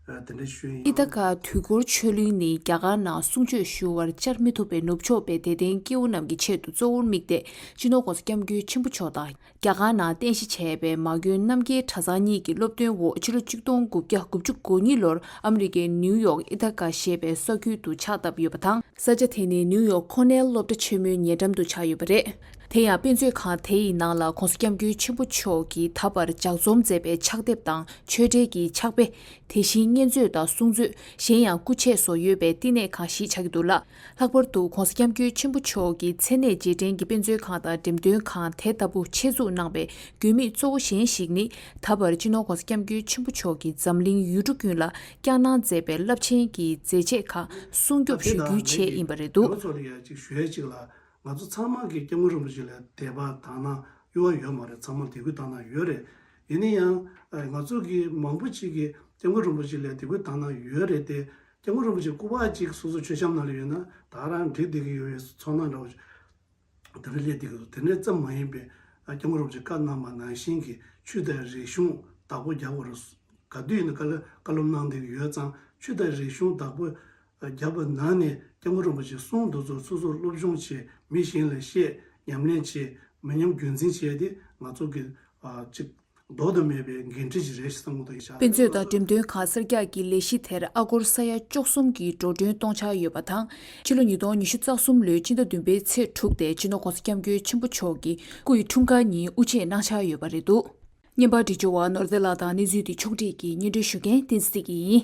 བྱེད། དེ་འདྲ་ཞུ་ཡིན། ཨི་ཐ་ཀ་དུས་འཁོར་ཆོས་གླིང་ནི་རྒྱ་གར་ནང་གསུང་ཆོས་ཞུ་བར་བཅར་མི་ཐུབ་པའི་ནུབ་ཕྱོགས་པའི་དད་ལྡན་སྐྱེ་བོ་རྣམས་ཀྱི་ཆེད་དུ་གཙོ་བོར་དམིགས་ཏེ་སྤྱི་ནོར་༧གོང་ས་༧སྐྱབས་མགོན་ཆེན་པོ་མཆོག་དང་། རྒྱ་གར་ནང་རྟེན་གཞི་བྱས་པའི་མ་དགོན་རྣམ་རྒྱལ་གྲྭ་ཚང་གཉིས་ཀྱི་སློབ་སྟོན་འོག་ཕྱི་ལོ་ཆིག་སྟོང་དགུ་བརྒྱ་དགུ་བཅུ་གོ་གཉིས་ལོར་ཨ་མི་རི་ཀའི་ནིའུ་ཡོག་ཨི་ཐ་ཀ་ཞེས་པའི་ས་ཁུལ་དུ་ཕྱག་བཏབ་ཡོད་པ་དང་། ས་ཆ་དེ་ནི་ནིའུ་ཡོག་ཁོ་ནེལ་སློབ་གྲྭ་ཆེན་མོའི་ཉེ་འགྲམ་དུ་ཆགས་ཡོད་པ་རེད། དེ་ཡང་དཔེ་མཛོད་ཁང་དེ་ཡི་ནང་ལ་༧གོང་ས་༧སྐྱབས་མགོན་ཆེན་པོ་མཆོག་གིས་ད་བར་ལྗགས་རྩོམ་མཛད་པའི་ཕྱག་དེབ་དང་ཆོས་འབྲེལ་གྱི་ཕྱག་དཔེ། དེ་བཞིན་མཉེན་མཛོད་དང་གསུང་མཛོད། གཞན་ཡང་སྐུ་ཆས་སོགས་ཡོད་པའི་བསྟི་གནས་ཁང་ཞིག་ཆགས་ཀྱི་འདུག་ལ། ལྷག་པར་དུ་༧གོང་ས་༧སྐྱབས་མགོན་ཆེན་པོ་མཆོག་གི་མཚན་གནས་རྗེས་དྲན་གྱི་དཔེ་མཛོད་ཁང་དང་འགྲེམས་སྟོན་ཁང་དེ་ལྟ་བུ་ཆེད་འཛུགས་གནང་པའི་དགོས་དམིགས་གཙོ་བོ་གཞན་ཞིག་ནི། ད་བར་སྤྱི་ནོར་༧གོང་ས་༧སྐྱབས་མགོན་ཆེན་པོ་མཆོག་གིས་འཛམ་གླིང་ཡུལ་གྲུ་ཀུན་ལ་བསྐྱངས་གནང་མཛད་པའི་རླབས་ཆེན་གྱི་མཛད་རྗེས་ཁག་སྲུང་སྐྱོབ་ཞུ་རྒྱུའི་ཆེད་ཡིན་པ་རེད་འདུག། ང་ཚོ་ལ་ཡ་ཅིག་ཞུ་ཡ་ཅིག་ལ། ང་ཚོ་ཚང་མ་གིས་སྐྱབས་མགོན་རིན་པོ་ཆེ་ལ་དད་པ་དག་སྣང་གཡོ་བ་ཡོད་མ་རེད། ཚང་མ་དད་གུས་དག་སྣང་ཡོད་རེད། ཡིན་ན་ཡང་ང་ཚོ་གི་མང་པོ་ཅིག་གིས་སྐྱབས་མགོན་རིན་པོ་ཆེ་ལ་དད་གུས་དག་སྣང་ཡོད་རེད་དེ། སྐྱབས་མགོན་རིན་པོ་ཆེ་སྐུ་པར་ཅིག་སོ་སོ་མཆོད་བཤམས་ནང་ལ་ཡོད་ན་ད་རང་འགྲིག་བསྡད་ཀྱི་ཡོད་པའི་ཚོར་སྣང་འདྲ་བོ་ཞིག་དེ་འདྲ་སླེབས་བསྡད་ཀྱི་འདུག། དེ་འདྲ་ཙམ་མ་ཡིན་པའི་སྐྱབས་མགོན་རིན་པོ་ཆེ་བཀའ་གནང་བ་ནང་བཞིན་གྱི་ཆོས་དང་རིག་གཞུང་བདག་པོ་རྒྱག་དགོས་རེད། ག་དུས་ཡིན་ན་བཀའ་སློབ་བཀའ་སློབ་གནང་བསྡད་ཀྱི་ཡོད་ཙང་ཆོས་དང་རིག་གཞུང་བདག་པོ་བརྒྱབ་པ་ནང་ནས་སྐྱབས་མགོན་རིན་པོ་ཆེའི་གསུང་འདི་ཚོ་སོ་སོར་སློབ་སྦྱོང་བྱས། མི་གཞན་ལ་བཤད། ཉམས་ལེན་བྱས། མི་ཉམས་རྒྱུན་འཛིན་བྱས་ཏེ་ང་ཚོ་གི་ཨ་ཅིག་ལྡོག་ཏུ་མེད་པའི་འགན་འཁྲི་ཞིག་རེད་ཞེས་བསམ་གྱི་འདུག། དཔེ་མཛོད་དང་འགྲེམས་སྟོན་ཁང་གསར་རྒྱག་གི་ལས་གཞི་དེར་ཨ་སྒོར་ས་ཡ་བཅུ་གསུམ་གྱི་འགྲོ་གྲོན་གཏོང་འཆར་ཡོད་པ་དང་། ཕྱི་ལོ་ཉིས་སྟོང་ཉི་ཤུ་རྩ་གསུམ་ལོའི་སྤྱི་ཟླ་བདུན་པའི་ཚེས་དྲུག་སྟེ་སྤྱི་ནོར་༧གོང་ས་༧སྐྱབས་མགོན་ཆེན་པོ་མཆོག་གི་སྐུ་ཡི་འཁྲུངས་སྐར་ཉིན་དབུ་འབྱེད་གནང་འཆར་ཡོད་པ་རེད་འདུག། བརྙན་པར་སྒྲིག་སྦྱོར་བ་ནོར་རྫས་ལགས་དང་གནས་ཚུལ་འདི་ཕྱོགས་སྒྲིག་གིས་སྙན་སྒྲོན་ཞུ་མཁན་བསྟན་འཛིན་བདེ་སྐྱིད་ཡིན།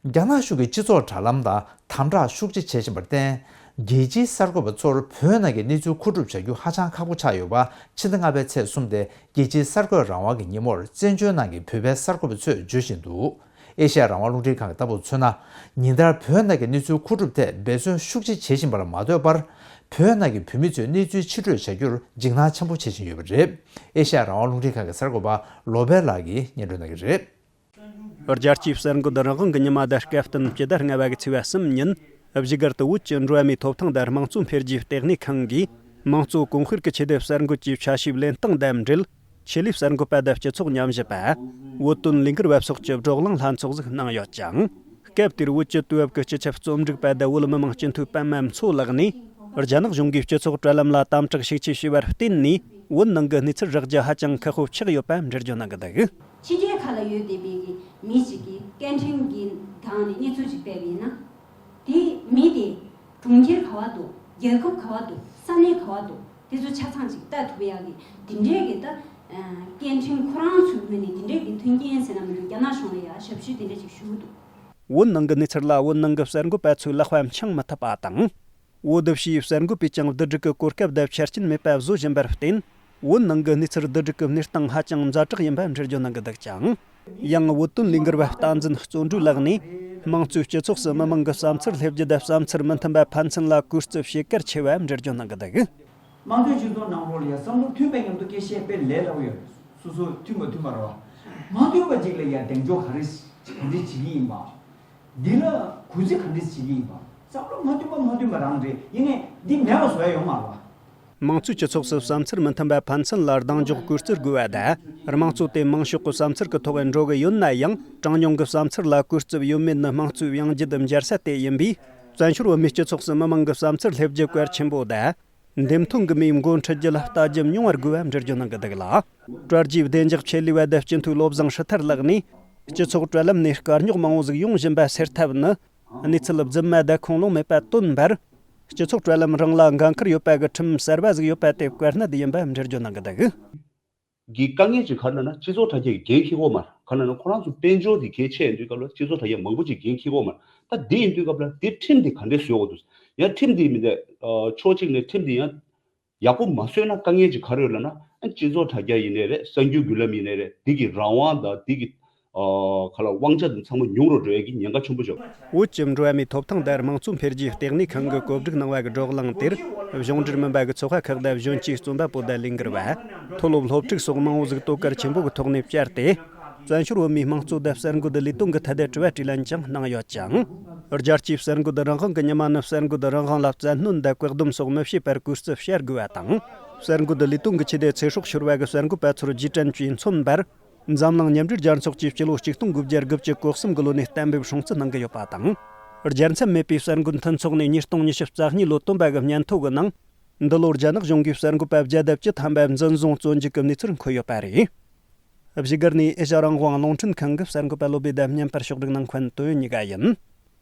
རྒྱ་ནག་གཞུང་གིས་སྤྱི་ཚོགས་དྲ་ལམ་དང་དམ་དྲག་ཤུགས་ཆེ་བྱེད་བཞིན་པར་བརྟེན། རྒྱལ་སྤྱིའི་གསར་འགོད་པ་ཚོར་བོད་ནང་གི་གནས་ཚུལ་མཁོ་སྒྲུབ་བྱ་རྒྱུ་ཧ་ཅང་ཁག་པོ་ཆགས་ཡོད་པ་ཕྱི་ཟླ་ལྔ་པའི་ཚེས་གསུམ་སྟེ་རྒྱལ་སྤྱིའི་གསར་འགོད་རང་དབང་གི་ཉིན་མོར་བཙན་བྱོལ་ནང་གི་བོད་པའི་གསར་འགོད་པ་ཚོས་བརྗོད་བཞིན་འདུག། ཨེ་ཤ་ཡ་རང་དབང་རླུང་འཕྲིན་ཁང་གི་ལྟ་བུར་མཚོན་ན། ཉིན་ལྟར་བོད་ནང་གི་གནས་ཚུལ་མཁོ་སྒྲུབ་ཐད་འབད་བརྩོན་ཤུགས་ཆེ་བྱེད་བཞིན་པར་མ་ལྟོས་པར། བོད་ནང་གི་བོད་མི་ཚོས་གནས་ཚུལ་ཕྱིར་སྤྲོད་བྱ་རྒྱུར་འཇིགས་སྣང་ཆེན་པོ་བྱེད་བཞིན་ཡོད་པ་རེད། ཨེ་ཤ་ཡ་རང་དབང་རླུང་འཕྲིན་ཁང་གི་གསར་འགོད་པ་ལོ་པེ་ལགས་ཀྱིས་སྙན་སྒྲོན་གནང་གི་རེད། རྒྱལ་སྤྱིའི་གསར་འགོད་རང་དབང་གི་ཉི་མ་དང་སྐབས་བསྟུན་སྤྱི་ཟླ་ལྔ་པ་གི་ཚེས་པ་གསུམ་ཉིན་བཞུགས་སྒར་དུ་བོད་ཀྱི་འགྲོ་བ་མིའི་ཐོབ་ཐང་དང་དམངས་གཙོ་འཕེལ་རྒྱས་ལྟེ་གནས་ཁང་གིས་དམངས་གཙོ་གོང་སྤེལ་གྱི་ཆེད་དུ་གསར་འགོད་ཀྱི་ཆ་ཞིབ་ལེན་སྟངས་དང་འབྲེལ། ཆེད་ལས་གསར་འགོད་པ་དང་སྤྱི་ཚོགས་ཉམས་ཞིབ་པ། བོད་དོན་ལས་འགུལ་བ་སོགས་ཀྱི་བགྲོ་གླེང་ལྷན་ཚོགས་ཤིག་གནང་ཡོད་ཅིང་། སྐབས་དེར་བོད་ཀྱི་དུས་བབ་ཀྱི་སྤྱི་ཁྱབ་རྩོམ་སྒྲིག་པ་དང་བོད་མི་མང་སྤྱི་འཐུས་པད་མ་མཚོ་ལགས་ནས། རྒྱ་ནག་གཞུང་གིས་སྤྱི་ཚོགས་དྲ་ལམ་ལ་དམ་དྲག་ཤུགས་ཆེ་བྱས་པར་བརྟེན་ནས། བོད་ནང་གི་གནས་ཚུལ་རགས་ཀྱང་ཧ་ཅང་ཁག་པོ་ཆགས་ཡོད་པ་འགྲེལ་བརྗོད་གནང་གི་འདུག། ཕྱི་རྒྱལ་ཁག་ལ་ཡོད་བསྡད་པའི་གི་མི་ཞིག་གིས་སྐད་འཕྲིན་གྱི་སྒང་ནས་གནས་ཚུལ་ཞིག་སྤེལ་བ་ཡིན་ན། དེ་མི་དེ་གྲོང་ཁྱེར་ག་བ་འདུག། རྒྱལ་ཁབ་ག་བ་འདུག། ས་གནས་ག་བ་འདུག། དེ་ཚོ་ཆ་ཚང་ཅིག་ལྟ་ཐུབ་ཡག་གི་དེ་འདྲའི་གི་ད་སྐད་འཕྲིན་ཁོ་རང་ཚོའི་ངོས་ནས་དེ་འདྲའི་གི་མཐུན་རྐྱེན་ཟེར་ན་མི་འདུག། རྒྱ་ནག་གཞུང་ལ་ཡ་ཞབས་ཞུ་དེ་འདྲ་ཅིག་ཞུ་གི་འདུག། བོད་ནང་གི་གནས་ཚུལ་ལ་བོད་ནང་གི་གསར་འགོད་པ་ཚོས་ལག་པ་འཆང་མི་ཐུབ་པ་དང་། བོད་དུ་ཕྱིའི་གསར་འགོད་པས་ཀྱང་བསྡུ་སྒྲིག་གི་གོ་སྐབས་དང་ཆ་རྐྱེན་མེད་པ་བཟོ་བཞིན་པར་བརྟེན། བོད་ནང་གི་གནས་ཚུལ་བསྡུ་སྒྲིག་གི་གནས་སྟངས་ཧ་ཅང་ཛ་དྲག་ཡིན་པ་འགྲེལ་བརྗོད་གནང་གི་འདུག་ཀྱང་། ཡང་བོད་དོན་ལས་འགུལ་བ་བསྟན་འཛིན་བརྩོན་འགྲུས་ལགས་ནས། དམངས་གཙོའི་སྤྱི་ཚོགས་སུ་མི་མང་གི་བསམ་ཚུལ་སླེབས་རྒྱུ་དང་བསམ་ཚུལ་མི་མཐུན་པ་ཕན་ཚུན་ལ་གུས་བརྩི་བྱེད་གལ་ཆེ་བ་འགྲེལ་བརྗོད་གནང་གི་འདུག། དམངས་གཙོའི་སྤྱི་ཚོགས་ནང་ལོགས་ལ་ཡ་བསམ་བློ་མཐུན་པའི་མཉམ་དུ་སྐད་ཆ་སྤེལ་ལས་སླ་པོ་ཡོད། སོ་སོ་མཐུན་པ་མཐུན་པ་རེད་བ། མ་མཐུན་པ་ཅིག་ལ་ཡ་གདེང་འཇོག་ག་རེ་ག་འདྲས་བྱེད་ཀྱི་ཡིན་པ། འདི་ལ་གུས་བརྩི་ག་འདྲས་བྱེད་ཀྱི་ཡིན་པ། བསམ་བློ་མ་མཐུན་པ་མ་མཐུན་པ་རང་རེད། ཡིན་ནའི་འདི་མེད་པ་བཟོ་ཡ་ཡོད་མ་རེད་བ། དམངས་གཙོའི་སྤྱི་ཚོགས་སུ་བསམ་ཚུལ་མི་མཐུན་པ་ཕན་ཚུན་ལ་གདེང་འཇོག་གུས་བརྩི་དགོས་པ་དང་། དམངས་གཙོ་དེ་མང་ཤོས་ཀྱི་བསམ་ཚུལ་གྱི་ཐོག་འགྲོ་གི་ཡོད་ན་ཡང་། གྲངས་ཉུང་གི་བསམ་ཚུལ་ལ་གུས་བརྩི་ཡོད་མེད་ནི་དམངས་གཙོའི་དབྱངས་འགྱེད་འབྱར་ས་དེ་ཡིན་པས། བཙན་བྱོལ་བོད་མིའི་སྤྱི་ཚོགས་སུ་མི་མང་གི་བསམ་ཚུལ་སླེབས་རྒྱུ་གལ་ཆེན་པོ་དང་། འདེམས་ཐོན་གྱི་མིའི་འགོ་ཁྲིད་རྒྱུ་ལ་ལྟ་རྒྱུ་ཉུང་བར་དགོས་པ་འགྲེལ་བརྗོད་གནང་གི་འདུག་ལ། དྲ་རྒྱའི་བདེ་འཇགས་ཆེད་ལས་པ་དང་སྤྱི་འཐུས་བློ་བཟང་ཧྲི་ཐར་ལགས་ནས། སྤྱི་ཚོགས་དྲ་ལམ་ནས་དཀའ་རྙོག་མང་བོ་ཟིག་ཡོང་བཞིན་པ་སེལ་ཐབས་ནི། གནས་ཚུལ་རྫུན་མ་དང་ཁུངས་ལུང་མེད་པ་སྟོན་པར། སྤྱི་ཚོགས་དྲ་ལམ་རང་ལ་འགན་ཁུར་ཡོད་པ་གི་ཁྲིམས་གསར་པ་ཟིག་ཡོད་པ་དེ་བཀར་ནད་ཡིན་པ་འགྲེལ་བརྗོད་གནང་གི་འདུག། གི་དཀའ་ངལ་ཅིག་ག་རེ་ལབ་ན། སྤྱི་ཚོགས་དྲ་རྒྱ་གི་འགན་འཁྱེར་གོ་མ་རེད། ག་རེ་ལབ་ན་ཁོ་རང་ཚོ་དཔལ་འབྱོར་གྱི་གལ་ཆེ་ཡིན་དུས་སྐབས་ལ་སྤྱི་ཚོགས་དྲ་རྒྱ་མང་པོ་ཅིག་འགན་འཁྱེར་གོ་མ་རེད། ད་འདི་ཡིན་དུས་སྐབས་ལ་དེ་ཁྲིམས་དེ་ག་འདྲས་བཟོས་ཡོད་འདུག། ཡང་ཁྲིམས་དེ་མི་འདྲ་ཕྱོགས་གཅིག་ནས་ཁྲིམས་དེ་ཡང་ཡག་པོ་མ་བཟོས་ན་དཀའ་ངལ་ཅིག་ག་རེ་ཡོད་ལབ་ན། ཨ་སྤྱི་ཚོགས་དྲ་རྒྱ་ཡིན་ནའི་རེད། གསར་འགྱུར་བརྒྱུད་ལམ་ཡིན་ནའི་རེད། འདི་གི་རང་དབང་དང་འདི་གི་ཨ་ག་ལ་དབང་ཆ་དེ་ཚང་མ་ཉུང་རུ་འགྲོ་ཡ་གི་ཉེན་ཁ་ཆེན་པོ་ཡོད། བོད་ཀྱི་འགྲོ་བ་མིའི་ཐོབ་ཐང་དང་དམངས་གཙོ་འཕེལ་རྒྱས་ལྟེ་གནས་ཁང་གིས་བཀོད་སྒྲིག་གནང་བ་གི་བགྲོ་གླེང་དེར། གཞུང་འབྲེལ་མིན་པ་གི་ཚོགས་པ་ཁག་དང་གཞོན་སྐྱེས་རྩོམ་པ་པོ་དང་ལས་འགུལ་བ། མཐོ་སློབ་སློབ་ཕྲུག་སོགས་མང་བོ་ཟིག་དོ་གལ་ཆེན་པོ་གི་ཐོག་ནས་བཅར་ཏེ། བཙན་བྱོལ་བོད་མིའི་དམངས་གཙོ་དང་གསར་འགོད་ལས་དོན་གྱི་ཐད་དུ་དྲི་བ་དྲིས་ལན་ཀྱང་གནང་ཡོད་ཅིང་། རྒྱལ་སྤྱིའི་གསར་འགོད་རང་དབང་གི་ཉི་མ་ནི་གསར་འགོད་རང་དབང་ལ་བཙན་གནོན་དང་བཀག་སྡོམ་སོགས་མི་བྱེད་པར་གུས་བརྩི་བྱ་དགོས་པ་དང་། གསར་འགོད་ལས་དོན་གྱི་ཆེད་དུ་ཚེ་སྲོག་ཤོར་བ་གི་གསར་འགོད་པ་ཚོར་རྗེས་དྲན་གྱིས་མཚོན་པར། འཛམ་གླིང་མཉམ་འབྲེལ་རྒྱལ་ཚོགས་ཀྱིས་སྤྱི་ལོ་ཆིག་སྟོང་དགུ་བརྒྱ་དགུ་བཅུ་གོ་གསུམ་གི་ལོ་ནས་གཏན་འབེབས་སྲུང་བརྩི་གནང་གི་ཡོད་པ་དང་། རྒྱལ་མཚམས་མེད་པའི་གསར་འགོད་མཐུན་ཚོགས་ནས་ཉིས་སྟོང་ཉི་ཤུ་རྩ་གཉིས་ལོ་བཏོན་པ་གི་སྙན་ཐོ་གི་ནང་། འདི་ལོར་རྒྱ་ནག་གཞུང་གིས་གསར་འགོད་པ་བརྒྱ་དང་བཅུ་ཐམ་པ་འཛིན་བཟུང་བཙོན་འཇུག་གི་གནས་ཚུལ་འཁོད་ཡོད་པ་རེད། བཞུགས་སྒར་ནས་ཨེ་ཤ་རང་དབང་རླུང་འཕྲིན་ཁང་གི་གསར་འགོད་པ་བློ་བྷེ་དང་བརྙན་པར་ཕྱོགས་སྒྲིག་གནང་མཁན་དོན་གཉིས་ཀ་ཡིན།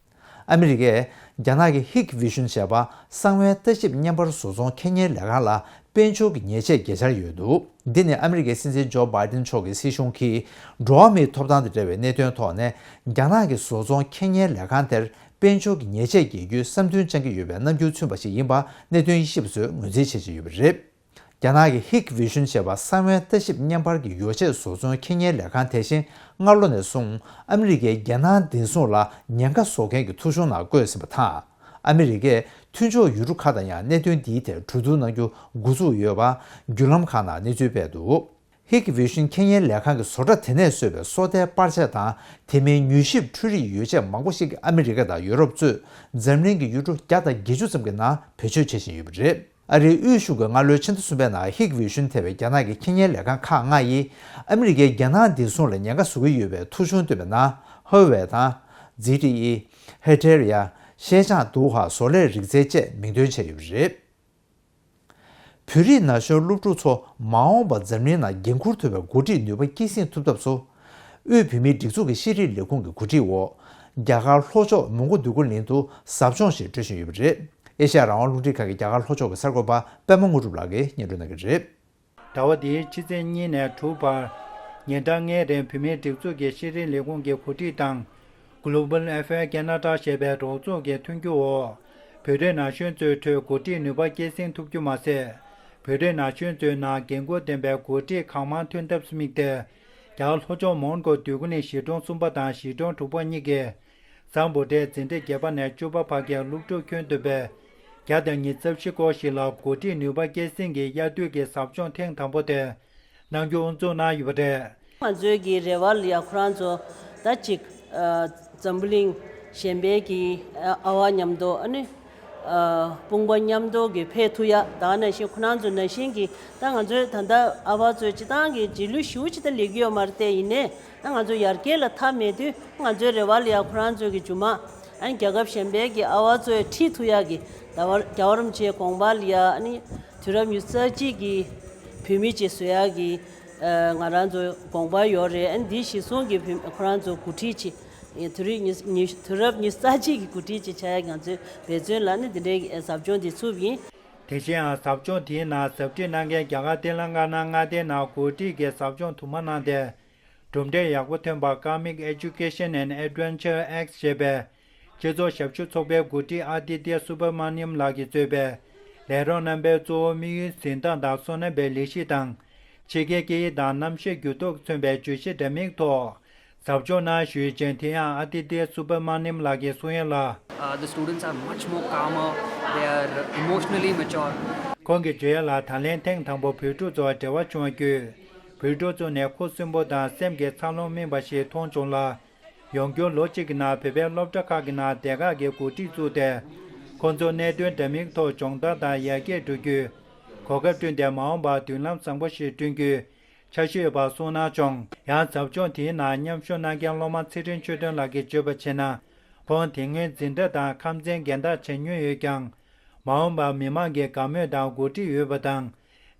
ཨ་མི་རི་ཀས་རྒྱ་ནག་གི་ཧིག་ཝི་ཤུན་ཞེས་པ་གསང་བའི་ལྟ་ཞིབ་བརྙན་པར་བཟོ་ཚོང་འཁྱེར་མཁན་ལས་ཁང་ལ་དཔལ་འབྱོར་གྱི་ཉེས་ཆད་འགེལ་འཆར་ཡོད་འདུག། འདི་ནི་ཨ་མི་རི་ཀའི་སྲིད་འཛིན་ཇོ་བྷའི་ཏིན་མཆོག་གི་སྲིད་གཞུང་གིས་འགྲོ་བ་མིའི་ཐོབ་ཐང་དང་འབྲེལ་བའི་གནད་དོན་ཐོག་ནས་རྒྱ་ནག་གི་བཟོ་ཚོང་འཁྱེར་མཁན་ལས་ཁང་དེར་དཔལ་འབྱོར་གྱི་ཉེས་ཆད་འགེལ་རྒྱུའི་བསམ་འདུན་བཅངས་ཀྱི་ཡོད་པའི་རྣམ་འགྱུར་མཚོན་པ་ཞིག་ཡིན་པ་གནད་དོན་དབྱེ་ཞིབ་པ་ཚོས་ངོས་འཛིན་བྱེད་ཀྱི་ཡོད་པ་རེད། རྒྱ་ནག་གི་ཧིག་ཝི་ཤུན་ཞེས་པ་གསང་བའི་ལྟ་ཞིབ་བརྙན་པར་གྱི་ཡོ་བྱད་བཟོ་ཚོང་འཁྱེར་མཁན་ལས་ཁང་དེ་བཞིན་སྔ་ལོ་ནས་བཟུང་ཨ་མི་རི་ཀས་རྒྱལ་ནང་བདེ་སྲུང་ལ་ཉེན་ཁ་བཟོ་མཁན་གྱི་ཐོ་གཞུང་ནང་བཀོད་ཟིན་པ་དང་། ཨ་མི་རི་ཀས་མཐུན་ཕྱོགས་ཡུལ་གྲུ་ཁག་དང་ཡང་གནད་དོན་འདིའི་ཐད་གྲོས་བསྡུར་གནང་རྒྱུ་འགོ་ཚུགས་ཡོད་པ་བརྒྱུད་ལམ་ཁག་ནང་གནས་ཚུལ་སྤེལ་འདུག། ཧིག་ཝི་ཤུན་འཁྱེར་མཁན་ལས་ཁང་གི་བཟོ་གྲྭ་དེ་ནས་བཟོས་པའི་སོ་ལྟའི་པར་ཆས་དང་དེ་མིན་མྱུལ་ཞིབ་འཕྲུལ་རིག་ཡོ་བྱད་མང་པོ་ཞིག་ཨ་མི་རི་ཀ་དང་ཡོ་རོབ་གཙོས་འཛམ་གླིང་གི་ཡུལ་གྲུ་བརྒྱ་དང་བརྒྱད་ཅུ་ཙམ་གྱི་ནང་བེད་སྤྱོད་བྱེད་བཞིན་ཡོད་པ་རེད། ཨ་རིའི་དབུས་གཞུང་གིས་སྔ་ལོའི་ཕྱི་ཟླ་གསུམ་པའི་ནང་ཧིག་ཝི་ཤུན་ཐེ་བའི་རྒྱ་ནག་གི་འཁྱེར་མཁན་ལས་ཁང་ཁག་ལྔ་ཡིས་ཨ་མི་རི་ཀའི་རྒྱལ་ནང་བདེ་སྲུང་ལ་ཉེན་ཁ་བཟོ་གི་ཡོད་པའི་ཐོ་གཞུང་བཏོན་པའི་ནང་ཧ་ཝེ་དང་། ཛི་ཏི་ཨི། ཧེ་ཐེ་རི་ཡ། ཤེ་ཅང་ཏུའུ་ཧྭ་བཟོ་ལས་རིག་རྩལ་བཅས་མིང་འདོན་བྱས་ཡོད་པ་རེད། བོད་རིགས་ན་གཞོན་སློབ་ཕྲུག་ཚོ་མ་འོངས་པར་འཛམ་གླིང་ནང་འགན་འཁུར་ཐུབ་པའི་འགོ་ཁྲིད་ནུས་པ་སྐྱེད་སྲིང་ཐུབ་ཐབས་སུ། དབུས་བོད་མིའི་སྒྲིག་འཛུགས་ཀྱི་ཤེས་རིག་ལས་ཁུངས་ཀྱི་གོ་སྒྲིག་འོག་རྒྱ་གར་ལྷོ་ཕྱོགས་མོན་གྷོ་འདོད་རྒུ་གླིང་དུ་ཟབ་སྦྱོང་ཞིག་སྤྲོད་བཞིན་ཡོད་པ་རེད། ཨེ་ཤ་ཡ་རང་དབང་རླུང་འཕྲིན་ཁང་གི་རྒྱ་གར་ལྷོ་ཕྱོགས་ཀྱི་གསར་འགོད་པ་པད་མ་དངོས་གྲུབ་ལགས་ཀྱིས་སྙན་སྒྲོན་གནང་གི་རེད། ཟླ་བ་འདིའི་ཕྱི་ཚེས་གཉིས་ནས་དྲུག་བར། ཉིན་གྲངས་ལྔའི་རིང་བོད་མིའི་སྒྲིག་འཛུགས་ཀྱི་ཤེས་རིག་ལས་ཁུངས་ཀྱི་གོ་སྒྲིག་དང་། Global Affair Canada ཞེས་པའི་རོགས་ཚོགས་ཀྱི་མཐུན་འགྱུར་འོག་བོད་རིགས་ན་གཞོན་ཚོའི་ཁྲོད་འགོ་ཁྲིད་ནུས་པ་སྐྱེད་སྲིང་ཐུབ་རྒྱུ་མ་ཟད། བོད་རིགས་ན་གཞོན་ཚོའི་ནང་འགན་འཁུར་ལྡན་པའི་འགོ་ཁྲིད་གང་མང་ཐོན་ཐབས་སུ་དམིགས་ཏེ། རྒྱ་གར་ལྷོ་ཕྱོགས་མོན་གྷོ་འདོད་རྒུ་གླིང་གཞིས་གྲོང་གསུམ་པ་དང་གཞིས་གྲོང་དྲུག་པ་གཉིས་ཀྱིས། གཟའ་འབུམ་རའི་འཛིན་གྲྭ་བརྒྱད་པ་ནས་བཅུ་པ་བར་གྱི་སློབ་ཕྲུག་ཁྱོན་བསྡོམས་པའི་བརྒྱ་དང་ཉི་ཤུ་རྩ་བཞི་སྐོར་ཞིག་ལ་འགོ་ཁྲིད་ནུས་པ་སྐྱེད་སྲིང་གི་དབྱར་དུས་ཀྱི་ཟབ་སྦྱོང་ཐེངས་དང་པོ་དེ་གནང་རྒྱུ་དབུ་འཛུགས་གནང་ཡོད་པ་རེད། ང་ཚོའི་གི་རེ་བ་ལ་ཡ་ཁོ་རང་ཚོ་ད་ཅིག་ཨ་འཛམ་བུ་གླིང་གཞན་པའི་གི་ཨ་ཨ་བ་མཉམ་དུ་ཨ་ནི་ ཨ་དཔུང་པ་མཉམ་འདོགས་ཀྱིས་ཕེབས་ཐུབ་ཡ། ད་ག་ནང་བཞིན་ཁོ་རང་ཚོ་ནང་བཞིན་གྱི་ད་ང་ཚོའི་ད་ལྟ་ཨ་ཕ་ཚོའི་སྤྱི་བཏང་གི་རྗེས་ལུས་ཞེ་པོ་ཅིག་ད་ལས་ཀྱི་ཡོད་མ་རེད་དེ། ཡིན་ནའི་ད་ང་ཚོ་ཡར་རྒྱས་ལ་མཐའ་མེད་དུས་ང་ཚོའི་རེ་བ་ལ་ཡ་ཁོ་རང་ཚོ་གི་རྒྱུ་མ་ཨ་ནི་རྒྱལ་ཁབ་གཞན་པའི་གི་ཨ་ཕ་ཚོས་ཁྲིད་ཐུབ་ཡ་གི་ད་བར་རྒྱལ་བ་རིན་པོ་ཆེའི་དགོངས་པ་ལ་ཡ་ཨ་ནི་དུས་རབས་ཉི་ཤུ་རྩ་གཅིག་གི་བུད་མེད་ཅིག་བཟོ་ཡ་གི་ཨ་ང་རང་ཚོའི་དགོངས་པ་ཡོད་རེད། ཨ་ནི་འདི་གཞིར་བཟུང་གི་བུད་ཁོ་རང་ཚོ་འགོ་ཁྲིད་ཅིག་དུས་རབས་ཉི་ཉི་དུས་རབས་ཉི་ཤུ་རྩ་གཅིག་གི་འགོ་ཁྲིད་ཅིག་བྱ་ཡ་ང་ཚོའི་འབད་བརྩོན་ལ་ནི་འདི་འདྲའི་ཟབ་སྦྱོང་འདི་ཚུགས་ཡིན། དེ་བཞིན་ཟབ་སྦྱོང་དེའི་ནང་ཟབ་ཁྲིད་གནང་མཁན་རྒྱ་གར་ཏེ་ལང་ཀ་ན་མངའ་སྡེའི་ནང་འགོ་ཁྲིད་ཀྱི་ཟབ་སྦྱོང་དུ་མ་གནང་སྟེ། གྲུབ་འབྲས་ཡག་པོ་ཐོན་པར་Karmic Education and Adventure X ཞེས་པའི་སྤྱི་ཚོགས་ཞབས་ཞུ་ཚོགས་པའི་འགོ་ཁྲིད་ཨ་ཏི་ཏི་སུ་བྷ་མ་ནིམ་ལགས་ཀྱིས་གཙོས་པའི་ལས་རོགས་རྣམ་པས་གཙོ་བོ་དམིགས་ཡུལ་འཛིན་སྟངས་དང་སོ་ནམ་པའི་ལས་གཞི་དང་། ཕྱི་རྒྱལ་སྐད་ཡིག་དང་གནམ་གཤིས་འགྱུར་ལྡོག་མཚོན་པའི་བརྗོད་གཞི་འདྲ་མིན་ཐོག་ཟབ་སྦྱོང་གནང་ཞུས་ཅིང་། དེ་ཡང་ཨ་ཏི་ཏི་སུ་བྷ་མ་ནིམ་ལགས་ཀྱིས་གསུང་ཡ་ལ། Uh, the students are much more calmer, they are emotionally mature. ཁོང་གིས་བརྗོད་ཡ་ལ། ད་ལན་ཐེངས་དང་པོ་བོད་ཕྲུག་ཚོར་འབྲེལ་བ་བྱུང་བ་བརྒྱུད། བོད་ཕྲུག་ཚོ་ནས་ཁུ་སིམ་པོ་དང་སེམས་ཀྱི་འཚར་ལོངས་སྨིན་པ་ཞིག་མཐོང་བྱུང་ལ། ཡོང་རྒྱུར་ལོ་གཅིག་གི་ནང་བོད་པའི་སློབ་གྲྭ་ཁག་གི་ནང་སྡེ་ཁག་གི་འགོ་ཁྲིད་བཙུགས་ཏེ། ཁོང་ཚོ་གནད་དོན་འདྲ་མིན་ཐོག་སྦྱོང་བརྡར་དང་ཡར་རྒྱས་འགྲོ་རྒྱུའི་གོ་སྐབས་བསྐྲུན་ཏེ། མ་འོངས་པར་མདུན་ལམ་བཟང་པོ་ཞིག་བསྐྲུན་རྒྱུའི་འཆར་གཞི་ཡོད་པ་གསུངས་གནང་བྱུང་། ཡང་ཟབ་སྦྱོང་དེའི་ནང་མཉམ་ཞུགས་གནང་མཁན་སློབ་མ་ཚེ་རིང་ཆོས་སྒྲོན་ལགས་ཀྱིས་བརྗོད་པར་བྱས་ན། ཁོང་དེ་སྔོན་འཛིན་གྲྭ་དང་ཁམས་ཚན་རྒན་བདག་བྱས་མྱོང་ཡོད་ཀྱང་། མ་འོངས་པར་མི་མང་གི་དགའ་མོས་དང་འགོ་ཁྲིད་འོས་པ་དང་།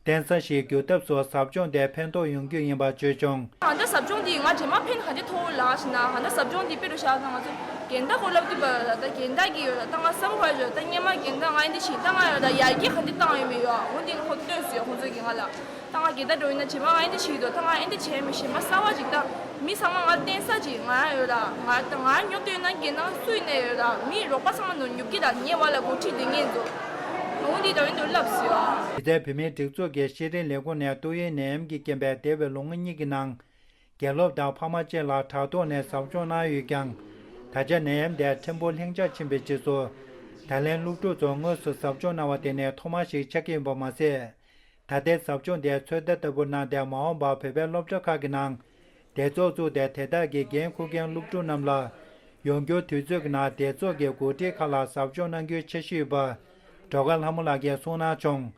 བརྟེན་ས་ཞིག་འགྱུར་ཐབས་སུ་ཟབ་སྦྱོང་དེ་ཕན་ཐོགས་ཡོང་རྒྱུ་ཡིན་པ་བརྗོད་བྱུང་། ད་ལྟ་ཟབ་སྦྱོང་འདི་ང་རྗེས་མ་ཕན་ག་འདྲ་ཐོགས་ལ་ཞེ་ན། ད་ལྟ་ཟབ་སྦྱོང་འདི་དཔེ་རུ་བཞག་ན་ང་ཚོ་རྒན་བདག་སྐོར་ལབ་དུས་པ་ལ། ད་རྒན་བདག་གི་ཡོད་ལ། ད་ང་བསམ་བློ་བར་ཡོད། ད་སྔན་མ་རྒན་བདག་ང་ཨེ་འདི་བྱིན། ད་ང་ཡོད་ད་ཡར་རྒྱས་ག་འདྲ་བཏང་ཡོད་མེད་ཡོད། འོ་འདི་ཁོ་སྟོན་སོང་ཡོད། ཁོང་ཚོ་གིས་ང་ལ། ད་ང་རྒན་བདག་འགྲོ་ཡིན་ན་རྗེས་མ་ང་ཨེ་འདི་བྱེད་ཀྱི་འདུག་ད་ང་ཨེ་འདི་བྱས་མི་ཤེས་མ་གསར་བ་ཅིག་ད་མི་ཚང་མ་ང་བརྟེན་ས་ཅིག་ང་ཡོད་ལ། ང་ད་ང་སྙོབ་སྟོན་ན་རྒན་བདག་སུ་ཡིན་ནའི་ཡོད་ལ། མི་རོགས་པ་ཚང་མ་ནོར་ཉོབ་ཀྱི་ད་ཉེ་བ་ལ་འགོ་ཁྲིད་དེ་ངེད་ཚོ་འོ་འདི་འདྲ་ཡིན་འདུག་ལབ་སོང་ཡོད། དེ་ལྟར་བོད་མིའི་སྒྲིག་འཛུགས་ཀྱི་ཤེས་རིག་ལས་ཁུངས་ནས་ཏོག་དབྱིབས་ནད་ཡམས་ཀྱི་རྐྱེན་པས་འདས་པའི་ལོ་ངོ་གཉིས་ཀྱི་ནང་། དགེ་སློབ་དང་ཕ་མ་བཅས་ལ་དྲ་ཐོག་ནས་ཟབ་སྦྱོང་གནང་ཡོད་ཀྱང་། ད་ཆ་ནད་ཡམས་དེ་ཕྲན་བུ་ལྷིང་འཇགས་ཕྱིན་པའི་རྗེས་སུ། ད་ལན་སློབ་ཕྲུག་ཚོ་དངོས་སུ་ཟབ་སྦྱོང་གནང་བ་དེ་ནི་ཐོག་མ་ཞིག་ཆགས་ཀྱི་ཡིན་པ་མ་ཟད། ད་ལྟའི་ཟབ་སྦྱོང་དེ་ཚོད་ལྟ་ལྟ་བུ་གནང་སྟེ། མ་འོངས་པར་བོད་པའི་སློབ་གྲྭ་ཁག་གི་ནང་སྡེ་ཚོགས་བཙུགས་ཏེ། དེ་དག་གིས་འགན་འཁུར་མཁན་སློབ་ཕྲུག་རྣམས་ལ་ཡོང་རྒྱུའི་དུས་ཚོད་ཀྱི་ནང་སྡེ་ཚོགས་ཀྱི་འགོ་ཁྲིད་ཁག་ལ་ཟབ་སྦྱོང་གནང་རྒྱུའི་འཆར་གཞི་ཡོད་པ་སྒྲོལ་དཀར་ལྷ་མོ་ལགས་ཀྱིས་གསུངས་གནང་བྱུང་།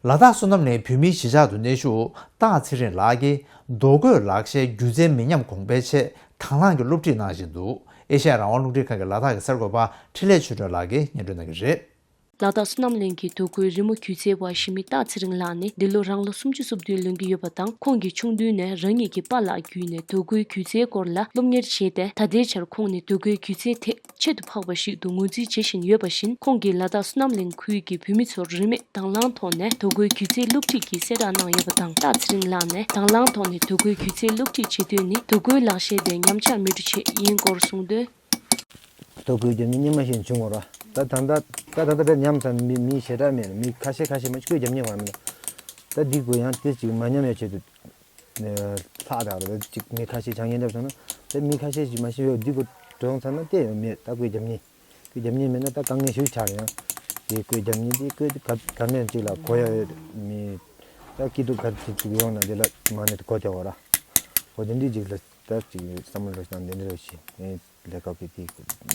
ལ་དྭགས་བསོད་ནམས་གླིང་བོད་མིའི་གཞིས་ཆགས་སུ་གནས་བཞུགས་སྟག་ཚེ་རིང་ལགས་ཀྱིས་རྡོ་བརྐོས་ལག་ཤེས་སྒྱུ་རྩལ་མི་ཉམས་གོང་འཕེལ་ཆེད་དང་བླངས་ཀྱི་སློབ་ཁྲིད་གནང་བཞིན་འདུག་ཨེ་ཤ་ཡ་རང་དབང་རླུང་འཕྲིན་ཁང་གི་ལ་དྭགས་ཀྱི་གསར་འགོད་པ་འཕྲིན་ལས་ཆོས་སྒྲོན་ལགས་ཀྱིས་སྙན་སྒྲོན་གནང་གི་རེད། ལ་དྭགས་བསོད་ནམས་གླིང་གི་རྡོ་བརྐོས་རི་མོ་སྒྱུ་རྩལ་བ་ཞི་མི་སྟག་ཚེ་རིང་ལགས་ནི་འདི་ལོ་རང་ལོ་སུམ་ཅུ་སོ་བདུན་ལོན་གྱི་ཡོད་པ་དང་། ཁོང་གིས་ཆུང་དུས་ནས་རང་ཉིད་ཀྱི་པཱ་ལགས་བརྒྱུད་ནས་རྡོ་བརྐོས་སྒྱུ་རྩལ་སྐོར་ལ་སློབ་གཉེར་བྱས་ཏེ། ད་ལྟའི་ཆར་ཁོང་ནི་རྡོ་བརྐོས་སྒྱུ་རྩལ་ཐད་ཁྱད་དུ་འཕགས་པ་ཞིག་ཏུ་ངོས་འཛིན་བྱེད་བཞིན་ཡོད་པ་བཞིན། ཁོང་གིས་ལ་དྭགས་བསོད་ནམས་གླིང་ཁུལ་གྱི་བོད་མི་ཚོར་རིན་མེད་དང་བླངས་ཐོག་ནས་རྡོ་བརྐོས་སྒྱུ་རྩལ་སློབ་ཁྲིད་ཀྱི་གསལ་བསྒྲགས་གནང་ཡོད་པ་དང་། སྟག་ཚེ་རིང་ལགས་ནས་དང་བླངས་ཐོག་ནས་རྡོ་བརྐོས་སྒྱུ་རྩལ་སློབ་ཁྲིད་བྱེད་དོན་ནི། རྡོ་བརྐོས་ལག་ཤེས་དེ་ཉམས་ཆག་མི་འགྲོ་ཆེད་ཡིན་སྐོར་གསུངས་དོན། རྡོ་བརྐོས་རྒྱབ་མཁན་སྔོན་མ་བཞིན་བྱུང་བ་ར། ད་ད་ལྟ་ད་ད་ལྟ་དཔེ་ཉམས་ཙམ་མི་མི་ཞེ་དྲག་མེད་ར། མི་ཁ་ཤས་ཁ་ཤས་མ་གཅིག་པོས་རྒྱབ་མཁན་བར་མི་འདུག་ད་འདི་དགོས་ཡང་དེ་གཅིག་མ་ཉམས་ཡ་ཆེད་དུ་ལྷག་དག་ར། ད་གཅིག་མི་ཁ་ཤས་ཆ་ངན་འདྲ་སོང་ན། ད་མི་ཁ་ཤས་ཤིག་མ་ཤེས་ཡོད། འདི་དགོས་གྲོང་ཚང་ན་བལྟས་ཡོད་མེད། ད་དགོས་རྒྱབ་མཁན་དགོས་རྒྱབ་མཁན་མེད་ན་ད་དཀའ་ངལ་ཞིག་ཆགས་ཡང་། དེ་དགོས་རྒྱབ་མཁན་དེ་དགོས་ག་ག་མེད་ཅིག་ལ་གོ་ཡ་ཡོད་མི། ད་སྐྱིད་སྡུག་ག་ཅིག་ཅིག་ཡོང་ན་དེ་ལ་མ་ནི་གོ་ཐལ་བ་ར། འོ་དེ་འདྲའི་ཅིག་ལ་ད་ཅིག་བསམ་བློ་རོ་ཞིག་དང་དེ་འདྲ་རོ་ཞིག་ལས་ཀ་གི་དེ་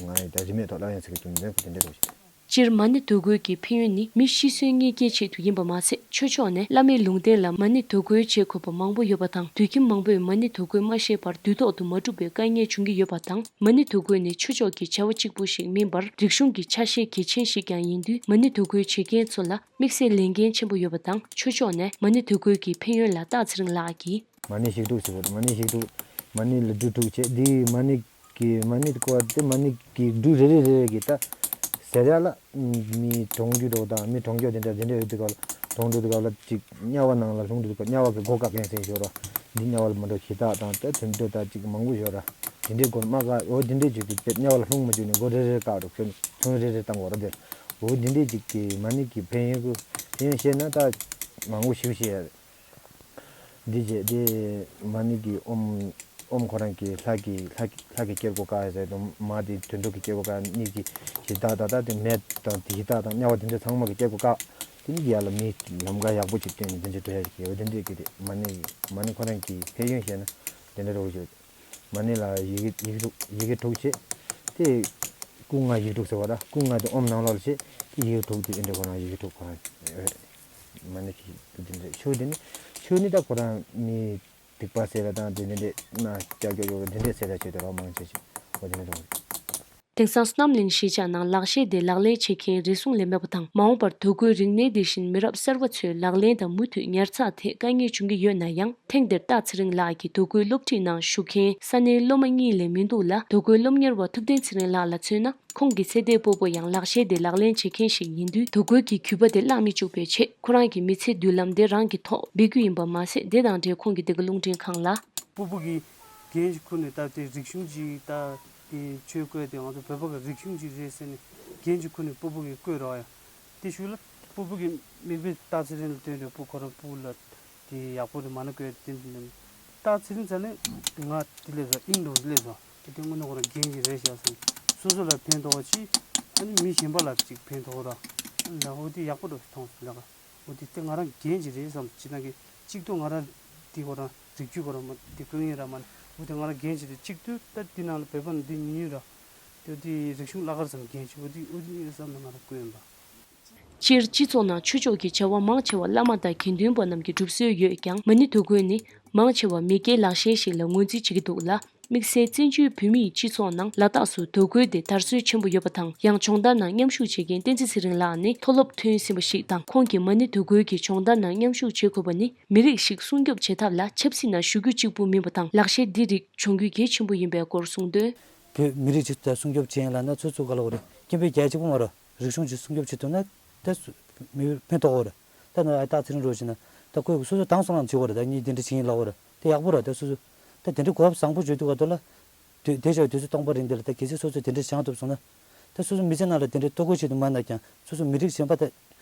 ང་ཡི་ད་རིན་མེད་ཐོག་སླར་ཡང་ཚིག་གི་དུམ་འདོན་གི་དེ་འདྲ་རོ་ཞིག་སྤྱིར་མ་ཎི་རྡོ་བརྐོས་ཀྱི་ཕན་ཡོན་ནི་མི་ཤི་གསོན་གཉིས་ཀའི་ཆེད་དུ་ཡིན་པ་མ་ཟད། ཆོས་ཕྱོགས་ནས་བླ་མའི་ལུང་བསྟན་ལ་མ་ཎི་རྡོ་བརྐོས་བྱེད་དགོས་པ་མང་པོ་ཡོད་པ་དང་། དུད་ཁྱིམ་མང་པོས་མ་ཎི་རྡོ་བརྐོས་མ་ཤེས་པར་དུས་ཐོག་ཏུ་མ་གྲུབ་པའི་དཀའ་ངལ་འབྱུང་གི་ཡོད་པ་དང་། མ་ཎི་རྡོ་བརྐོས་ནི་ཆོས་ཕྱོགས་ཀྱི་བྱ་བ་གཅིག་པུ་ཞིག་མིན་པར། རིག་གཞུང་གི་ཆ་ཤས་གལ་ཆེན་ཞིག་ཀྱང་ཡིན་དུས། མ་ཎི་རྡོ་བརྐོས་བྱེད་མཁན་ཚོ་ལ་དམིགས་བསལ་ལས་འགན་ཆེན་པོ་ཡོད་པ་དང་། ཆོས་ཕྱོགས་ནས་མ་ཎི་རྡོ་བརྐོས་ཀྱི་ཕན་ཡོན་ལ་སྟག་ཚེ་རིང་ལགས་ཀྱིས། མ་ཎི་བཤིག་དྲུག་ཟེར་བ་རེད། མ་ཎི་བཤིག་དྲུག་མ་ཎི་ལ་འབྲུ་དྲུག་བྱས། འདི་མ་ཎི་གི་མ་ཎི་བརྐོ་བ་དེ་མ་ཎི་གི་འབྲུ་རེ་རེ་རེ་རེ་གི་ད་ཟེར་ཡ་ལ། མི་གྲོངས་རྒྱུ་འདྲ་བོ་དང་མི་གྲོངས་རྒྱུ་དེ་འདྲ་དེ་འདྲ་ཡོད་དུས་སྐབས་ལ། གྲོངས་འགྲོ་དུས་སྐབས་ལ་ཅིག་དམྱལ་བ་ནང་ལ་ལྷུང་འགྲོ་དུས་སྐབས་དམྱལ་བ་གི་སྒོ་བཀག་མཁན་ཟེར་ཞོར་ར། འདི་དམྱལ་བ་ལ་མ་འགྲོ་ཞེ་དྲག་དང་ད་དེ་འདྲ་ད་ཅིག་མང་པོ་ཞོར་ར། དེ་འདྲའི་སྒོ་མ་བཀག་འོ་དེ་འདྲའི་ཅིག་གི་དེ་དམྱལ་བ་ལ་ལྷུང་མ་བཅུག་ནས་སྒོ་རེ་རེ་བཀག་འགྲོ། ཁྱོད་ཚོང་རེ་རེ་བཏང་དགོས་ར་དེ། འོ་དེ་འདྲའི་ཅིག་གི་མ་ཎི་གི་ཕན་ཡོན་གི་ཕན་ཡོན་བཤད་ན་ད་མང་པོ་ཞིག་བཤད་ཡ་རེད། འདི་བྱས་ཏེ་མ་ཎི་གི་ཨོམ་ཨོམ་ཁོ་རང་གི་ལྷ་གི་ལྷ་ལྷ་གི་སྐྱེ་སྒོ་བཀག་ཡ་ཟེར་དུས་མ་དེ་དུད་འགྲོ་གི་སྐྱེ་སྒོ་བཀག་གཉིས་ཀྱི་ཞེ་དྲག་ད་ད་དེ་མེ་དང་དེ་ཞེ་དྲག་དང་དམྱལ་བ་དེ་འདྲ་ཚང་མ་གི་སྐྱེ་སྒོ་བཀག་དེ་ནི་ཡ་ལ་མི་ལམ་ཁ་ཡག་པོ་ཅིག་བསྟན་ནས་དེ་འདྲ་འགྲོ་ཡ་ཞིག་ཡོད། དེ་འདྲས་ཀྱི་དེ་མ་ཎི་མ་ཎི་ཁོ་རང་གི་ཕན་ཡོན་བཤད་ན་དེ་འདྲ་རོ་ཞིག་མ་ཎི་ལ་ཡི་གེ་ཡི་གེ་དྲུག་ཡི་གེ་དྲུག་བྱས་ཏེ། སྐུ་ལྔ་ཡིག་དྲུག་ཟེར་བ་ལ། སྐུ་ལྔ་དེ་ཨོཾ་ནང་ལོགས་ལ་བྱས། ཡིག་དྲུག་དེ་འདི་འདྲ་ཁོ་རང་ཡིག་དྲུག་ཁོ་རང་། མ་ཎི་གི་དེ་འདྲ་ཆོས་དེ་ནི། ཆོས་ནི་ད་ཁོ་རང་མི་སྡིག་པ་སེལ་ལ་དང་དེ་འདྲ་འདྲ་ན་ཀྱག་ཀྱོག་ཀྱོག་དེ་འདྲ་སེལ་ལ་བྱེད་དེ་རོགས་མང་ཆེ་ཆེ་ཁོ་དེ་འདྲ་རོགས། དེང་སང་བསོད་ནམས་གླིང་གཞིས་ཆགས་ནང་ལག་ཤེས་དེ་ལག་ལེན་བྱེད་མཁན་རེ་ཟུང་ལས་མེད་པ་དང་། མ་འོངས་པར་དོ་དགོན་རིག་གནས་དེ་བཞིན་མི་རབས་གསར་པ་ཚོས་ལག་ལེན་དང་མུ་མཐུད་ཉར་ཚགས་ཐད་དཀའ་ངལ་འབྱུང་གི་ཡོད་ན་ཡང་། ཐེངས་འདིར་སྟག་ཚེ་རིང་ལགས་ཀྱི་དོ་དགོན་སློབ་ཁྲིད་ནང་ཞུགས་མཁན་ས་གནས་སློབ་མ་གཉིས་ལས་མི་འདུག་ལ། དོ་དགོན་སློབ་གཉེར་བ་ཐུབ་བསྟན་ཚེ་རིང་ལགས་ལ་མཚོན་ན། ཁོང་གི་ཚེ་འདས་སྤོ་བོ་ཡང་ལག་ཤེས་དེ་ལག་ལེན་བྱེད་མཁན་ཞིག་ཡིན་དུས། དོ་དགོན་གྱི་གུས་པ་དེ་བརླག་མི་བཅུག་པའི་ཆེད། ཁོ་རང་གི་མི་ཚེའི་མདུན་ལམ་དེ་རང་གི་ཐོག་འབད་རྒྱུ་ཡིན་པ་མ་ཟད། དེ་དང་འབྲེལ་ཁོང་གིས་འདི་ག་རླུང་འཕྲིན་ཁང་ལ། སྤོ་བོ་གིས་འགན་ཞིག་ཁུར་ནས། ད་དེ་རིག་གཞུང་ཅིག་ད་དེ་ཆོས་བཀོད་དེ་ང་ཚོ་བོད་པ་གི་རིག་གཞུང་ཅིག་རེད་ཟེར་ནས་འགན་ཞིག་ཁུར་ནས་སྤོ་བོ་གིས་བཀོད་རོགས་ཡ། དེ་ཞུ་ལ་སྤོ་བོ་གིས་མིག་དཔེ་སྟག་ཚེ་རིང་ལ་སྟོན་ནས། སྤོ་ཁོ་རང་སྤོ་ལ་དེ་ཡག་པོ་རེད། མ་ཎི་བཀོད་དེ་འདི་འདི། སྟག་ཚེ་རིང་ཚ་ནས་ང་དེ་ལས་ཟ་ཨིན་འགྲོ་འདི་ལས་ཟ། དེ་དེ་དངོས་གནས་ཁོ་རང་འགན་ཞིག་རེད་ཤག་བསམ། སོ་སོ་ལ་ཕན་ཐོགས་པ་ཅིག་ཨ་ནི་མི་གཞན་པ་ལ་ཅིག་ཕན་ཐོགས་ར། ལ་འོ་དེ་ཡག་པོ་འགྲོ་མཐོང་སོང་ལ། འོ་དེ་དེ་ང་རང་འགན་ཅིག་རེད་བསམ། ཅི་ན་གི་གཅིག་ཏུ་ང་རང་དེ་ཁོ་རང་རིག་རྒྱུ་ཁོ་རང་མ་དེ་དགོས་ངེས་ར་མ། འོ་དེ་ང་རང་འགན་ཅིག་རེད། གཅིག་ཏུ་ད་དེ་ནང་ལ་བོད་པ་ནི་འདི་ཉུང་ཉུང་ར། དེ་འོ་དེ་རིག་གཞུང་བརླག་གར་བསམ་འགན་ཅིག་འོ་དེ་འོ་དེ་ངས་བསམ་ན་ང་རང་དགོས་ཡིན་པ། སྤྱིར་སྤྱི་ཚོགས་ནང་ཆོས་ཕྱོགས་ཀྱི་བྱ་བ་མང་ཆེ་བ་བླ་མ་དང་དགེ་འདུན་པ་རྣམས་ཀྱི་སྒྲུབ་སྲོལ་ཡོད་ཀྱང་། མ་ཎི་དོ་དགོན་ནི་མང་ཆེ་བ་མི་སྐྱའི་ལག་ཤེས་ཤིག་ལ་ངོས་འཛིན་བྱེད་ཀྱི་འདུག་ལ། དམིགས་བསལ་བཙན་བྱོལ་བོད་མིའི་སྤྱི་ཚོགས་ནང་ལ་དྭགས་སུ་དོ་དགོན་དེ་དར་སྲོལ་ཆེན་པོ་ཡོད་པ་དང་། ཡང་སྦྱོང་བརྡར་ནང་མཉམ་ཞུགས་བྱེད་མཁན་བསྟན་འཛིན་ཚེ་རིང་ལགས་ནི་མཐོ་སློབ་ཐོན་ཟིན་པ་ཞིག་དང་། ཁོང་གིས་མ་ཎི་དོ་དགོན་གྱི་སྦྱོང་བརྡར་ནང་མཉམ་ཞུགས་བྱེད་དགོས་པ་ནི་མི་རིགས་ཤིག་སྲུང་སྐྱོབ་བྱེད་ཐབས་ལ་ཆབ་སྲིད་ནང་ཞུགས་རྒྱུ་གཅིག་པུ་མིན་པ་དང་། ལག་ཤེས་འདི་རིགས་སྦྱོང་རྒྱུ་གལ་ཆེན་པོ་ཡིན་པའི་སྐོར་གསུངས་དོན། བོད་མི་རིགས་ཅིག་ད་སྲུང་སྐྱོབ་བྱེད་ཡིན་ལབ་ན། ཚོ་ཚོ་ག་ལ་བ་རེད། སྐྱེ་འཕེལ་རྒྱ་གཅིག་པོ་མ་རེད། རིག་གཞུང་ཅིག་སྲུང་སྐྱོབ་བྱེད་ཐུབ་ན་ད་སུ་མི་ཕན་ཐོགས་པ་རེད། ད་ནི་ཨ་སྟག་ཚེ་རིང་འགྲོ་བྱས་ན་ད་ཁོས་སོ་སོ་དང་སོང་ལམ་བྱེད་པ་རེད། ད་ངས་འདི་འདྲ་བྱེད་ཡིན་ལབ་པ་རེད། དེ་ཡག་པོ་རེད། ད་སོ་སོ་ད་དེ་འདྲའི་གོ་སྐབས་བཟང་པོ་བརྗོད་དུས་ག་ཏོ་ལ། དུས་དེ་ཞག་དུས་ཚོད་སྟོང་པ་རིང་དེ་ལ་ད་གལ་སྲིད་སོ་སོས་དེ་འདྲ་བྱང་ཐུབ་སོང་ན། ད་སོ་སོ་མི་ཚེ་ནང་ལ་དེ་འདྲའི་ལྟོ་གོས་བྱེད་དུ་མ་ན་ཀྱང་། སོ་སོ་མི་རིགས་གཞན་པ་ད་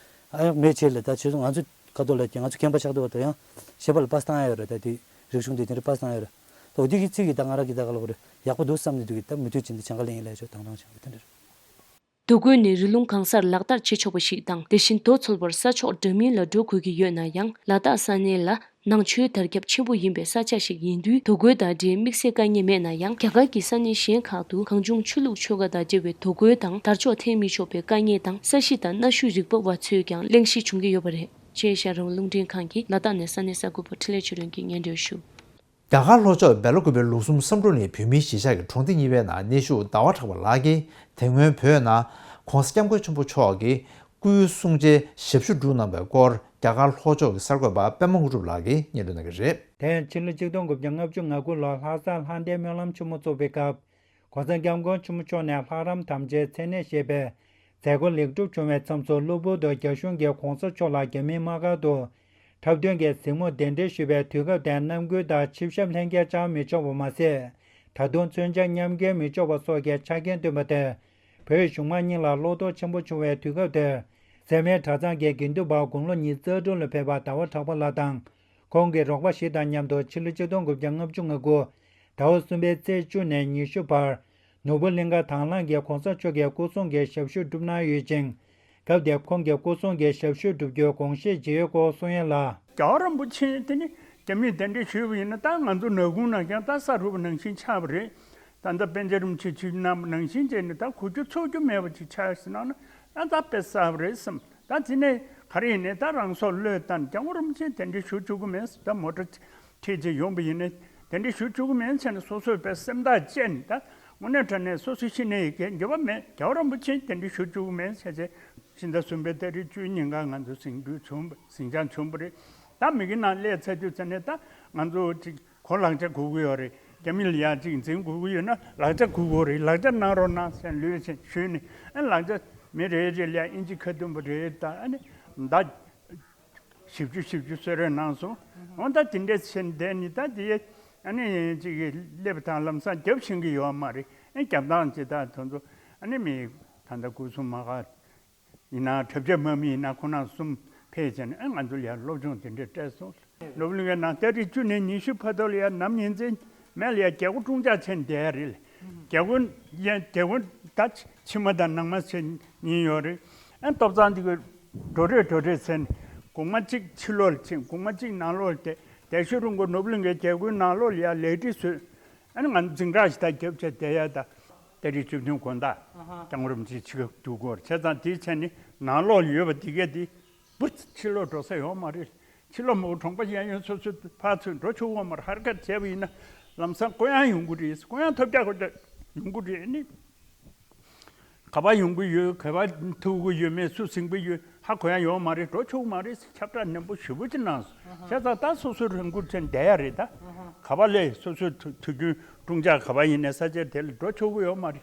ཨ་ཡག་མེད་ཆེད་ལ། ད་ཆེད་དུ་ང་ཚོ་ག་ཏོ་ལ་ཀྱང་ང་ཚོ་མཁན་པ་ཆགས་འདུག་བ། ད་ཡང་གཞན་པ་ལ་པ་སེ་བཏང་ཡ་ཡོད་རེད། ད་དེ་རིག་གཞུང་དེ་དེ་འདྲའི་པ་སེ་བཏང་ཡ་ཡོད་རེད། ད་འོ་དེ་གི་ཚིག་གི་ད་ང་རང་གི་ད་ག་ལ་བ་རེད། ཡག་པོ་འདུག་བསམ་ནས་འདུག་གི། ད་མུ་མཐུད་ཕྱིན་ཏེ་བྱང་ག་ལེན་ཡིན་ལས་ཆོག་དང་དྲང་བྱང་གི་དེ་འདྲ་རེད། དོ་དགོན་ནི་རི་ལུང་གང་སར་ལག་བསྟར་བྱེད་ཆོག་པ་ཞིག་དང་། དེ་བཞིན་རྡོ་འཚོལ་བར་ས་ཕྱོགས་འདྲ་མིན་ལ་འགྲོ་དགོས་ཀྱི་ཡོད་ན་ཡང་། ལ་དྭགས་ས་གནས་ལ་ནང་ཆོས་དར་ཁྱབ་ཆེན་པོ་ཡིན་པའི་ས་ཆ་ཞིག་ཡིན་དུས། དོ་དགོན་དང་འབྲེལ་དམིགས་བསལ་དཀའ་ངལ་མེད་ན་ཡང་། རྒྱ་གར་གྱི་ས་གནས་གཞན་ཁག་ཏུ་གང་བྱུང་ཆོས་ལུགས་ཆོས་བཀའ་དང་འབྲེལ་བའི་དོ་དགོན་དང་དར་ལྕོག་འཐེན་མི་ཆོག་པའི་དཀའ་ངལ་དང་། ས་གཞི་དང་གནའ་ཤུལ་རིག་པ་བ་ཚོས་ཀྱང་གླེང་གཞི་བྱུང་གི་ཡོད་པ་རེད། ཅེས་ཤར་རོང་རླུང་འཕྲིན་ཁང་གིས་ལ་དྭགས་ནས་ས་གནས་གསར་འགོད་པ་འཕྲིན་ལས་ཆོས་སྒྲོན་གྱིས་སྙན་སྒྲོན་ཞུས། རྒྱ་གར་ལྷོ་ཕྱོགས་སྦེལ་ཀོབ་པའི་ལུགས་གསུམ་བསམ་འགྲུབ་ནས་བོད་མིའི་གཞིས་ཆགས་ཀྱི་གྲོང་སྡེ་གཉིས་པའི་ནང་གནས་བཞུགས་ཟླ་བ་གྲགས་པ་ལགས་ཀྱིས། དེ་སྔོན་བོད་ནང་༸གོང་ས་༸སྐྱབས་མགོན་ཆེན་པོ་མཆོག་གི་སྐུའི་གསུང་ཆོས་ཞབས་ཞུ་བསྒྲུབས་གནང་བའི་སྐོར། རྒྱ་གར་ལྷོ་ཕྱོགས་ཀྱི་གསར་འགོད་པ་པད་མ་དངོས་གྲུབ་ལགས་ཀྱིས་སྙན་སྒྲོན་གནང་གི་རེད། དེ་ཡང་ཕྱི་ལོ་ཆིག་སྟོང་དགུ་བརྒྱ་ལྔ་བཅུ་ང་དགུ་ལོར་ལྷ་སར་ལྷ་ལྡན་སྨོན་ལམ་ཆེན་མོ་བཙུགས་པའི་སྐབས། ༸གོང་ས་༸སྐྱབས་མགོན་ཆེན་པོ་མཆོག་ནས་ལྷ་རམས་དམ་བཅའི་མཚན་གནས་བཞེས་པའི་མཛད་སྒོ་ལེགས་གྲུབ་བྱུང་བའི་མཚམས་སུ། གློ་བུར་དུ་རྒྱ་གཞུང་གིས་༸གོང་ས་མཆོག་ལ་རྒྱ་མིའི་དམག་སྒར་དུ་འཁྲབ་སྟོན་གྱི་གཟིགས་མོ་གདན་འདྲེན་ཞུས་པའི་དུས་སྐབས་དེར། རྣམ་འགུལ་དང་ཆིབས་ཞབས་ལྷན་རྒྱས་བཅར་མི་ཆོག་པ་མ་ཟད། ད་དུང་མཚོན་ཆ་མཉམ་འཁྱེར་མི་ཆོག་པ་སོགས་ཀྱི་ཆ་རྐྱེན་བཏོན་པ་དེས། བོད་གཞུང་མང་གཉིས་ལ་བློ་དོགས་ཆེན་པོ་བྱུང་བའི་དུས་སྐབས་དེར། སེར་སྨད་གྲྭ་ཚང་གི་དགེ་འདུན་པ་དགུང་ལོ་ཉེར་དྲུག་ལ་ཕེབས་པ་ཟླ་བ་གྲགས་པ་ལགས་དང་། ཁོང་གི་རོགས་པ་བཞི་དང་མཉམ་དུ་ཕྱི་ལོ་ཆིག་སྟོང་དགུ་བརྒྱ་ལྔ་བཅུ་ང་དགུ་ཟླ་བ་གསུམ་པའི་ཚེས་བཅུ་ནས་ཉི་ཤུ་བར། ནོར་བུ་གླིང་ཁ་དྭང་བླངས་ཀྱིས་༸གོང་ས་མཆོག་གི་སྐུ་གསུང་གི་ཞབས་ཞུ་བསྒྲུབས་གནང་ཡོད་ཅིང་། སྐབས་དེར་ཁོང་གིས་སྐུ་གསུང་གི་ཞབས་ཞུ་བསྒྲུབ་རྒྱུའི་དགོངས་བཞེས་བྱས་ཡོད་སྐོར་གསུངས་ཡོད་ལ། རྒྱལ་བ་རིན་པོ་ཆེ་དེ་ནི་རྒྱ་མིས་གདན་འདྲེན་ཞུས་པ་ཡིན་ན། ད་ང་ཚོ་ནང་ཁུལ་ནང་ཀྱང་ད་ས་རུབ་པ་ནང་བཞིན་ཆགས་པ་རེད། ད་ལྟ་པཎ་ཆེན་རིན་པོ་ཆེ་ཆིབས་གནང་བ་ནང་བཞིན་བྱས་ནས་ད་གོ་རྒྱུ་ཚོར་རྒྱུ་མེད་པ་ཅིག་ཆགས་ཟིན་ན། ཨ་ད་དཔེ་གསར་པ་རེད་བསམ། ད་དེ་ནས་ག་རེ་ཡིན་ནའི་ད་རང་སྲོག་བློས་བཏང་། རྒྱལ་བ་རིན་པོ་ཆེ་གདན་འདྲེན་ཞུ་བཅུག་གི་མེད། ད་མོ་ཊ་ཁྲིད་ཅིག་ཡོང་པ་ཡིན་ནའི་གདན་འདྲེན་ཞུ་བཅུག་གི་མེད་ཟེར་ནས། སོ་སོས་དཔེ་སེམས་ཐག་བཅད་ནས། ད་དངོས་གནས་དྲང་གནས་སོ་སོ་ཤི་ནའི་གལ་འགྱོད་པ་མེད། རྒྱལ་བ་རིན་པོ་ཆེ་གདན་འདྲེན་ཞུ་བཅུག་གི་མེད་ཟེར་བྱས། ཕྱི་ཟླ་གསུམ་པའི་ཏ་རིག་བཅུའི་ཉིན་ཀ་ང་ཚོ་ཟིང་འཁྲུག་བྱུང་བ། ཟིང་ཆ་བྱུང་བ་རེད། ད་མི་གི་ནང་སླེབས་ཚར་དུས་ཙ་ནས་ད་ང་ཚོ་ཅིག་གོ་ལག་ཆ་དགོས་ཀྱི་ཡོད་རེད། རྒྱ་མི་ལ་ཡ་ཅིག་འཛིང་དགོས་ཀྱི་ཡོད་ན་ལག་ཆ་དགོས་ཀྱི་རེད། ལག་ཆ་གནང་རོགས་གནང་ཟེར་ལུས་ཞུས་ནས། ཨ་ལག་ཆ་མི་རེ་རེ་ལ་ཡ་ཨིན་ཇི་ཁ་ཐུམ་པ་རེ་དང་། ཨ་ནི་མདའ་བཞི་བཅུ་བཞི་བཅུ་གསོལ་རས་གནང་སོང་། འོ་ད་དེ་འདྲས་བྱས་བསྡད་ནི་ད་དེ། ཨ་ནི་ཅིག་སླེབས་དང་ལམ་སང་རྒྱབ་ཤེས་ཀྱི་ཡོད་མ་རེད། ཨ་རྒྱབ་སྟངས་ཅིག་ད་དེ་ཚོ་ཨ་ནི་མི་ད་ལྟ་སྐུ་སྲུང་དམག་སྒར་ཡིན་ན། དྲ་རྒྱ་དམག་མི་ཡིན་ན། ཁོང་རྣམ་གསུམ་ཕེབས་བྱས་ནས། ཨ་ང་ཚོ་ལ་ཡ་སློབ་སྦྱོང་དེ་འདྲས་སྤྲད་སོང་། ནོར་བུ་གླིང་ཁའི་ནང་ཏ་རིག་བཅུ་ནས་ཉི་ཤུ་བར་དུ་ལ་ཡ་ནམ་ཉིན་མཚན་མེད་ལ་ཡ་རྒྱལ་སྒོ་དཀྲུག་ཅག་བྱས་ནས་བསྡད་ཡ་རེད། རྒྱལ་སྒོ་ཡ་རྒྱལ་སྒོ་ད་ཕྱི་མ་དང་ནང་མ་བྱས་ཉིན་ཡོད་རེད། ཨ་སྟོབས་ཚང་འདི་གི་འགྲོ་རེས་འགྲོ་རེས་བྱས་ནས། གོང་མ་གཅིག་ཕྱི་ལོགས་ལ་ཕྱིན། གོང་མ་གཅིག་ནང་ལོགས་ལ་བསྡད། དེ་ཤོད་རུང་གོ་ནོར་བུ་གླིང་ཁའི་རྒྱལ་སྒོའི་ནང་ལོགས་ལ་ཡ་ལེགས་སྒྲིག་བཟོས། ཨ་ནི་ང་འཛིང་གྲགས་ཤིག་ད་རྒྱབ་བྱས་བསྡད་ཡ། ད་ ཏ་རིག་བཅུ་བདུན་དགོང་དག་ཨ་ཧ། སྐྱབས་མགོན་རིན་པོ་ཆེ་ཕྱི་ཁ་འདུག་གོ། བྱས་ཙང་དེའི་ཆ་ནས་ནང་ལོགས་ཡོད་པ་དེ་གས་དེ་བུ་ཕྱི་ལོགས་འགྲོ་ས་ཡོད་མ་རེད། ཕྱི་ལོགས་མོ་གྲོང་པ་གཞན་ཡང་སོ་སོའི་ཕར་ཚུར་འགྲོ་ཆོག་གོ་མ་རེད། ཧར་ཁ་བྱས་པ་ཡིན་ན་ལམ་སང་ཀོ་ཡང་ཡོང་གི་རེད། ཀོ་ཡང་ཐོབ་རྒྱག་གོ་ཡོང་གི་རེད་ནི། ག་པར་ཡོང་གི་ཡོད། ག་པར་ཐུག་གི་ཡོད་མེད། སུ་ཟིན་གི་ཡོད། ཧ་གོ་ཡ་ཡོད་མ་རེད། འགྲོ་ཆོག་མ་རེད། ཁྱབ་བསྒྲགས་ནན་པོ་ཞེ་པོ་ཅིག་གནང་སོང་། བྱས་ཙང་ད་སོ་སོའི་རང་འགུལ་ཅན་བསྡད་ཡ་རེད་ད། ག་པར་ལས་སོ་སོའི་དུས་དུས་རྒྱུན་དཀྲུང་ཆག་ག་པར་ཡིན་ནའི་ས་ཆ་དེ་ལ་འགྲོ་ཆོག་གི་ཡོད་མ་རེད།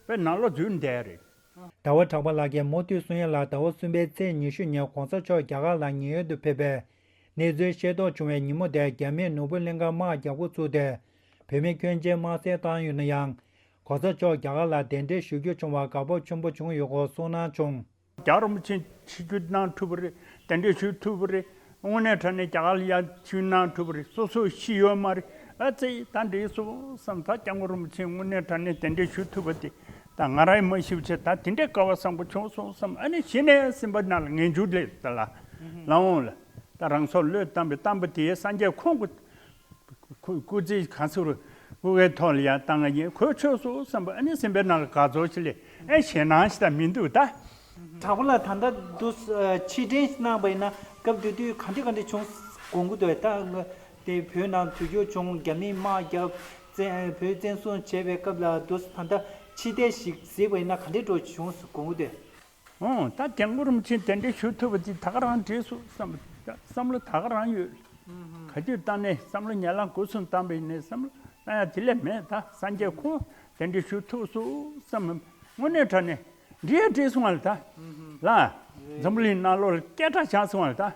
དཔེ་ནང་ལོགས་འཛུལ་བསྡད་ཡ་རེད། ཟླ་བ་གྲགས་པ་ལགས་ཀྱིས་མུ་མཐུད་གསུང་ཡ་ལ། ཟླ་བ་གསུམ་པའི་ཚེས་ཉི་ཤུ་ཉིན་གོང་ས་མཆོག་རྒྱ་གར་ལ་ཉེན་གཡོལ་དུ་ཕེབས་པའི་གནས་ཚུལ་ཤེས་རྟོགས་བྱུང་བའི་ཉིན་མོ་དེར་རྒྱ་མིས་ནོར་བུ་གླིང་ཁ་དམག་རྒྱག་འགོ་ཚུགས་ཏེ། བོད་མི་ཁྱོན་ཆེ་དམར་གསོད་བཏང་ཡོད་ན་ཡང་། གོང་ས་མཆོག་རྒྱ་གར་ལ་གདན་འདྲེན་ཞུ་རྒྱུ་བྱུང་བར་དགའ་སྤོབས་ཆེན་པོ་བྱུང་ཡོད་སྐོར་གསུངས་གནང་བྱུང་། རྒྱལ་བ་རིན་པོ་ཆེ་ཆིབས་བསྒྱུར་གནང་ཐུབ་པ་རེད། གདན་འདྲེན་ཞུ་ཐུབ་པ་རེད། དངོས་གནས་དྲང་གནས་རྒྱ་གར་ལ་ཡར་ཆིབས་བསྒྱུར་གནང་ཐུབ་པ་རེད། སོ་སོ་ཤི་ཡོད་མ་རེད། ཨ་ཙི་ད་འགྲིག་སོང་བསམ། ད་སྐྱབས་མགོན་རིན་པོ་ཆེ་དངོས་གནས་དྲང་གནས་གདན་འདྲེན་ཞུ་ཐུབ་པ་དེ་ད་ང་རང་ཡིས་མ་ཤི་བ་བྱས། ད་དེ་འདྲའི་སྐལ་བ་བཟང་པོ་བྱུང་སོང་བསམ། ཨ་ནི་གཞི་ནས་སེམས་པ་ནང་ལ་ངེས་འབྱུང་སླེབས་ད་ལ་ལ་འོང་ལ། ད་རང་སྲོག་བློས་བཏང་བའི་བཏང་པ་དེ་སངས་རྒྱས་ཁོང་གི་སྐུ་སྐུ་ཚེ་གང་ཚུགས་རུ་སྐུ་ཁའི་ཐོག་ལ་ཡར་བཏང་ཡིན། གོ་ཆོད་སོང་བསམ་པ། ཨ་ནི་སེམས་པའི་ནང་ལ་དགའ་ཚོར་ཞིག་སླེབས། ཨེ་ཞེད་སྣང་ཞིག་ད་མི་འདུག་ད། གྲགས་པ་ལགས། ད་ལྟ་འདུག་ཕྱིར་དྲན་གནང་བ་ཡིན་ན་སྐབས་དེ་དུས་ག་འདྲ་ག་འདྲ་བྱུང་དགོངས་ཀྱི་འདུག་ད་དེ་བོད་ནང་དུས་འགྱུར་བྱུང་། རྒྱ་མིས་དམག་བརྒྱབ། བཙན་བོད་བཙན་བཟུང་བྱས་པའི་སྐབས་ལ་འདུག་ད་ལྟ་ཕྱིར་བལྟས་ཤིག་གཟིགས་པ་ཡིན་ན་ག་འདྲ་འདྲ་བྱུང་དགོངས་ཀྱི་འདུག་ཨོ་ད་སྐྱབས་མགོན་རིན་པོ་ཆེ་གདན་འདྲེན་ཞུ་ཐུབ་པ་དེ་ད་ག་རང་འགྲིག་སོང་བསམ། བསམ་བློ་ད་ག་རང་ཡོད། ག་དུས་བཏང་ནས་བསམ་བློ་ཉལ་ལང་སྒོ་གསུམ་བཏང་པ་ཡིན་ནའི་བསམ་བློ་བཏང་ཡ་དེ་ལས་མེད། ད་སངས་རྒྱས་ཁོང་གདན་འདྲེན་ཞུ་ཐུབ་སོང་བསམ། དངོས་གནས་དྲང་གནས་འགྲིག་ཡ་འགྲིག་སོང་བ་ལ་ད། ལ་འཛམ་བུ་གླིང་ནང་ལོགས་ལ་སྐད་གྲགས་ཆགས་སོང་བ་ལ་ད།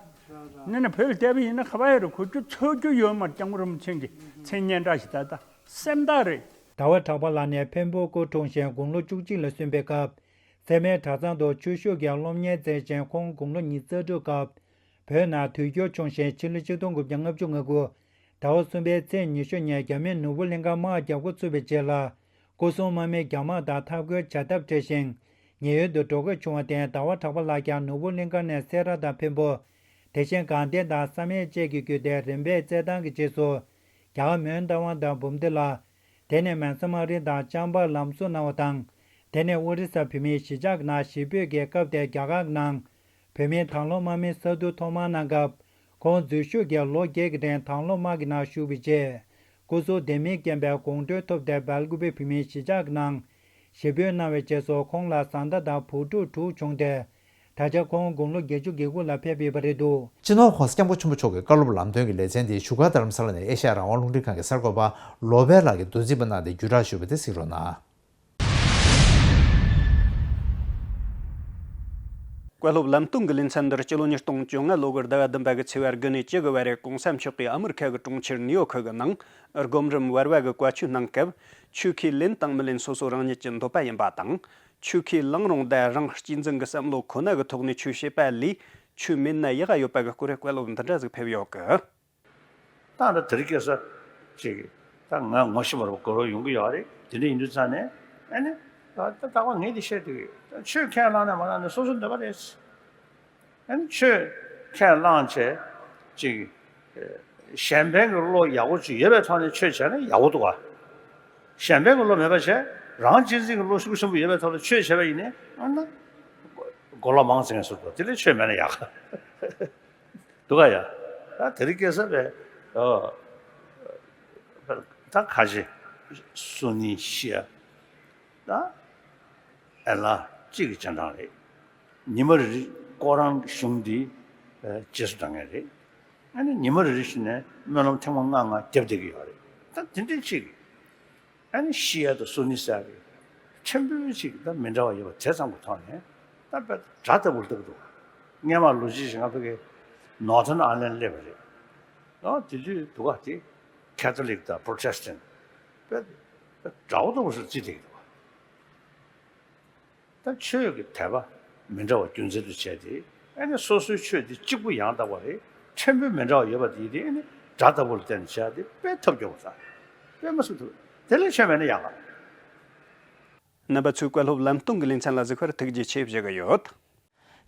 ནས་ནས་བོད་ལ་བསྡད་པ་ཡིན་ན་ག་པར་ཡོད་རེད། གོ་རྒྱུ་ཚོར་རྒྱུ་ཡོད་མ་རེད། སྐྱབས་མགོན་རིན་པོ་ཆེ་གི་མཚན་སྙན་གྲགས་ཤིག་ད་ད་སེམས་ཐག་རེད། ཟླ་བ་གྲགས་པ་ལགས་ནས་འཕན་པོ་སྐུ་འཁྲུངས་ཞིང་དགུང་ལོ་བཅུ་གཅིག་ལ་སོན་པའི་སྐབས། སེར་སྨད་གྲྭ་ཚང་དུ་ཆོས་ཞུགས་ཀྱི་སློབ་གཉེར་མཛད་ཅིང་། ཁོང་དགུང་ལོ་ཉི་ཤུ་རྩ་དྲུག་སྐབས་བོད་ནང་དུས་འགྱུར་བྱུང་ཞིང་། ཕྱི་ལོ་ཆིག་སྟོང་དགུ་བརྒྱ་ལྔ་བཅུ་ང་དགུ་ཟླ་བ་གསུམ་པའི་ཚེས་ཉི་ཤུ་ཉིན་རྒྱ་མིས་ནོར་བུ་གླིང་ཁ་དམག་རྒྱག་འགོ་ཚུགས་པའི་རྗེས་ལ། སྐུ་སྲུང་དམག་མིས་རྒྱ་དམག་དང་འཐབ་རྒོལ་བྱ་ཐབས་བྲལ་ཞིང་ཉེན་གཡོལ་དུ་འགྲོ་དགོས་བྱུང་བར་བརྟེན། ཟླ་བ་གྲགས་པ་ལགས་ཀྱང་ནོར་བུ་གླིང་ཁ་ནས་སེ་ར་དང་འཕན་པོ། དེ་བཞིན་དགའ་ལྡན་དང་བསམ་ཡས་བཅས་ཀྱི་བརྒྱུད་དེ་རིམ་པས་བཙན་ཐང་གི་རྗེས་སུ། རྒྱ་གར་མོན་རྟ་དབང་དང་འབུམ་སྡེ་ལ། དེ་ནས་མོན་སྲན་མ་རི་དང་ལྕང་པར་ལམ་བཟོ་གནང་བ་དང་། དེ་ནས་ཨོ་རི་ས་བོད་མིའི་གཞིས་ཆགས་ཀྱི་ནང་གཞིས་སྤོས་ཀྱི་སྐབས་དེར་རྒྱ་གར་གྱི་ནང་བོད་མིའི་དྭང་བླངས་དམག་མིའི་ས་འཐུ་ཐོག་མར་གནང་སྐབས། ཁོང་འཛུལ་ཞུགས་ཀྱིས་ལོ་བརྒྱད་ཀྱི་རིང་དྭང་བླངས་དམག་གི་ནང་ཞུགས་པའི་རྗེས། སྐུ་གཟུགས་ལྡེ་མིག་རྐྱེན་པས་དགོང་དྲོའི་ཐོབ་སྟེ་སྦེལ་ཀོབ་བོད་མིའི་གཞིས་ཆགས་ཀྱི་ནང་གཞིས་སྤོས་གནང་བའི་རྗེས་སུ། ཁོང་ལ་བཟའ་ཟླ་དང་བུ་ཕྲུག་དྲུག་བྱུང་སྟེ། ད་ཆ་ཁོང་དགུང་ལོ་བརྒྱད་ཅུ་གྱ་དགུ་ལ་ཕེབས་ཡོད་པ་རེད་འདུག། སྤྱི་ནོར་༸གོང་ས་༸སྐྱབས་མགོན་ཆེན་པོ་མཆོག་གི་བཀའ་སློབ་ལམ་སྟོན་གྱི་ལེ་ཚན་དེ་བཞུགས་སྒར་རྡ་རམ་ས་ལ་ནས་ཨེ་ཤ་ཡ་རང་དབང་རླུང་འཕྲིན་ཁང་གི་གསར་འགོད་པ་བློ་བྷེ་ལགས་ཀྱིས་བསྡུ་རྩིས་པ་གནང་སྟེ་བརྒྱུད་བསྒྲགས་ཞུས་པ་དེ་གཟིགས་རོགས་གནང་། བཀའ་སློབ་ལམ་སྟོན་གྱི་ལེ་ཚན་འདིར་སྤྱི་ལོ་ཉིས་སྟོང་བཅོ་ལྔ་ལོ་གི་ཟླ་བ་བདུན་པ་གི་ཚེས་པ་དགུ་ནས་བཅུ་གི་བར་རེ་༸གོང་ས་མཆོག་གིས་ཨ་མི་རི་ཁ་གི་གྲོང་ཁྱེར་ནིའུ་ཡོག་གི་ནང་སྒོམ་རིམ་བར་བ་གི་བཀའ་ཆོས་གནང་སྐབས། ཆོས་ཁས་ལེན་དང་མི་ལེན་སོ་སོ་རང་ཉིད་ཀྱི་འདོད་པ་ཡིན་པ་དང་། ཆོས་ཁས་བླངས་རུང་བདག་རང་གཅེས་འཛིན་གྱི་བསམ་བློ་ཁོ་ན་གི་ཐོག་ནས་ཆོས་བྱེད་པ་ལས་ཆོས་མེད་ན་ཡག་ག་ཡོད་པ་གི་སྐོར་བཀའ་སློབ་འདི་འདྲ་ཟིག་ཕེབས་ཡོད་གི། ད་ལྟ་དེ་རིང་ཁ་སང་ཅིག་ད་ང་ངོ་ཤེས་པ་རེད་པ། གོ་རོགས་ཡོང་གི་ཡོད་རེད། དེ་འདྲ་ཡིན་དུས་ཙང་ནས་ཨ་ནི་ད་ད་ད་ངས་འདི་བཤད་འདོད་ཀྱི། ཆོས་ཁས་བླངས་ནས་མ་བླངས་ནས་སོ་སོའི་འདོད་པ་རེད། ཨ་ནི་ཆོས་ཁས་བླངས་བྱས་ཅིག་གཞན་ཕན་གྱི་བློ་ཡག་པོ་ཅིག་ཡོད་པའི་ཐོག་ནས་ཆོས་བྱས་ན་ཡག་པོ་འདུག་ག། གཞན་ཕན་གྱི་བློ་མེད་པ་བྱས་རང་གཅེས་འཛིན་གྱི་བློ་ཤུགས་ཆེན་པོ་ཡོད་པའི་ཐོག་ལ་ཆོས་བྱས་པ་ཡིན་ནའི་ཨ་ན་གོ་ལ་མང་ཙམ་ཡང་སོ་འདུག། དེ་ལས་ཆོས་མེད་ན་ཡག་ག། འདུག་ག་ཡ། ད་དེ་རིང་ཁ་སང་བས་ཨོ་ད་ཁ་ཆེ་སུ་ནི་ཤི་ཡ། ད་ཨེ་ལ་གཅིག་གི་རྗེས་འབྲང་རེད། ཉི་མ་རེ་རེ་ཁོ་རང་གི་གཞུང་འདི་རྗེས་སུ་འབྲང་མཁན་རེད། ཨ་ནི་ཉི་མ་རེ་རེ་བཞིན་ནས་སྨོན་ལམ་ཐེངས་མ་ལྔ་ལྔ་བརྒྱབ་བསྡད་ཀྱི་ཡོད་རེད། ད་དེ་འདྲའི་གཅིག་ཨ་ནི་ཤི་ཡ་དང་སུ་ནི་ཟེར་ཡ་གི་ཕྲན་བུ་གཅིག་ད་མི་འདྲ་བ་ཡོད་པ་དེ་ཙམ་གྱི་ཐོག་ནས་ད་དཔེ་དགྲ་ལྟ་བུར་ལྟ་གི་འདུག། སྔོན་མ་ལོ་གཅིག་ཞིག་ང་ཕ་གི་ནོར་ཐོན་ཨ་ལན་སླེབས་པ་རེད། ཨ་དེ་དུས་འདུག་ག་དེ་ཁེ་ཐོ་ལིག་དང་པྲོ་ཊེ་སི་ཊན་དཔེ་དཔེ་དགྲ་བོ་ལྟ་བུ་ཞིག་བརྩིས་བསྡད་ཀྱི་འདུག། ད་ཆོས་ཀྱི་དད་པ་མི་འདྲ་བ་རྒྱུ་མཚན་དུ་བྱས་ཏེ་ཨ་ནི་སོ་སོའི་ཆོས་དེ་གཅིག་པུ་ཡང་དག་པ་རེད། ཕྲན་བུ་མི་འདྲ་བ་ཡོད་པ་དེ་དེ་ཨ་ནི་དགྲ་ལྟ་བུར་བལྟས་ནས་བྱས་ཏེ་དཔེ་ཐབས་སྐྱོ་པོ་ས་དཔེ་མ་སྲིད་ཐུབ། དེ་ལས་ཆོས་མེད་ན་ཡག་ག། རྣམ་པ་ཚོས་བཀའ་སློབ་ལམ་སྟོན་གྱི་ལེ་ཚན་ལ་གཟིགས་པར་ཐུགས་རྗེ་ཆེ་ཞུ་གི་ཡོད།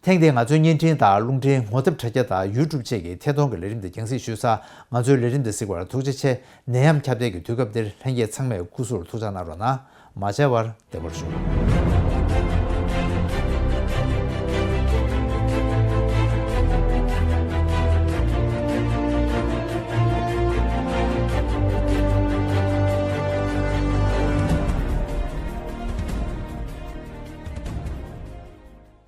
ཐེངས་འདིའི་ང་ཚོའི་བརྙན་འཕྲིན་དང་རླུང་འཕྲིན་ངོ་དེབ་དྲ་རྒྱ་དང་ཡུ་ཊུབ་བཅས་ཀྱི་ཐད་གཏོང་གི་ལས་རིམ་འདི་རྒྱང་སྲིང་ཞུས་ཚར། ང་ཚོའི་ལས་རིམ་འདི་གཟིགས་པར་ཐུགས་རྗེ་ཆེ། ནད་ཡམས་ཁྱབ་གདལ་གྱི་དུས་སྐབས་འདིར་ལྷན་རྒྱས་ཚང་མས་སྐུ་གཟུགས་ཐུགས་ཅག་གནང་རོགས་གནང་། མ་བྱས་པར་བདེ་བར་བཞུགས།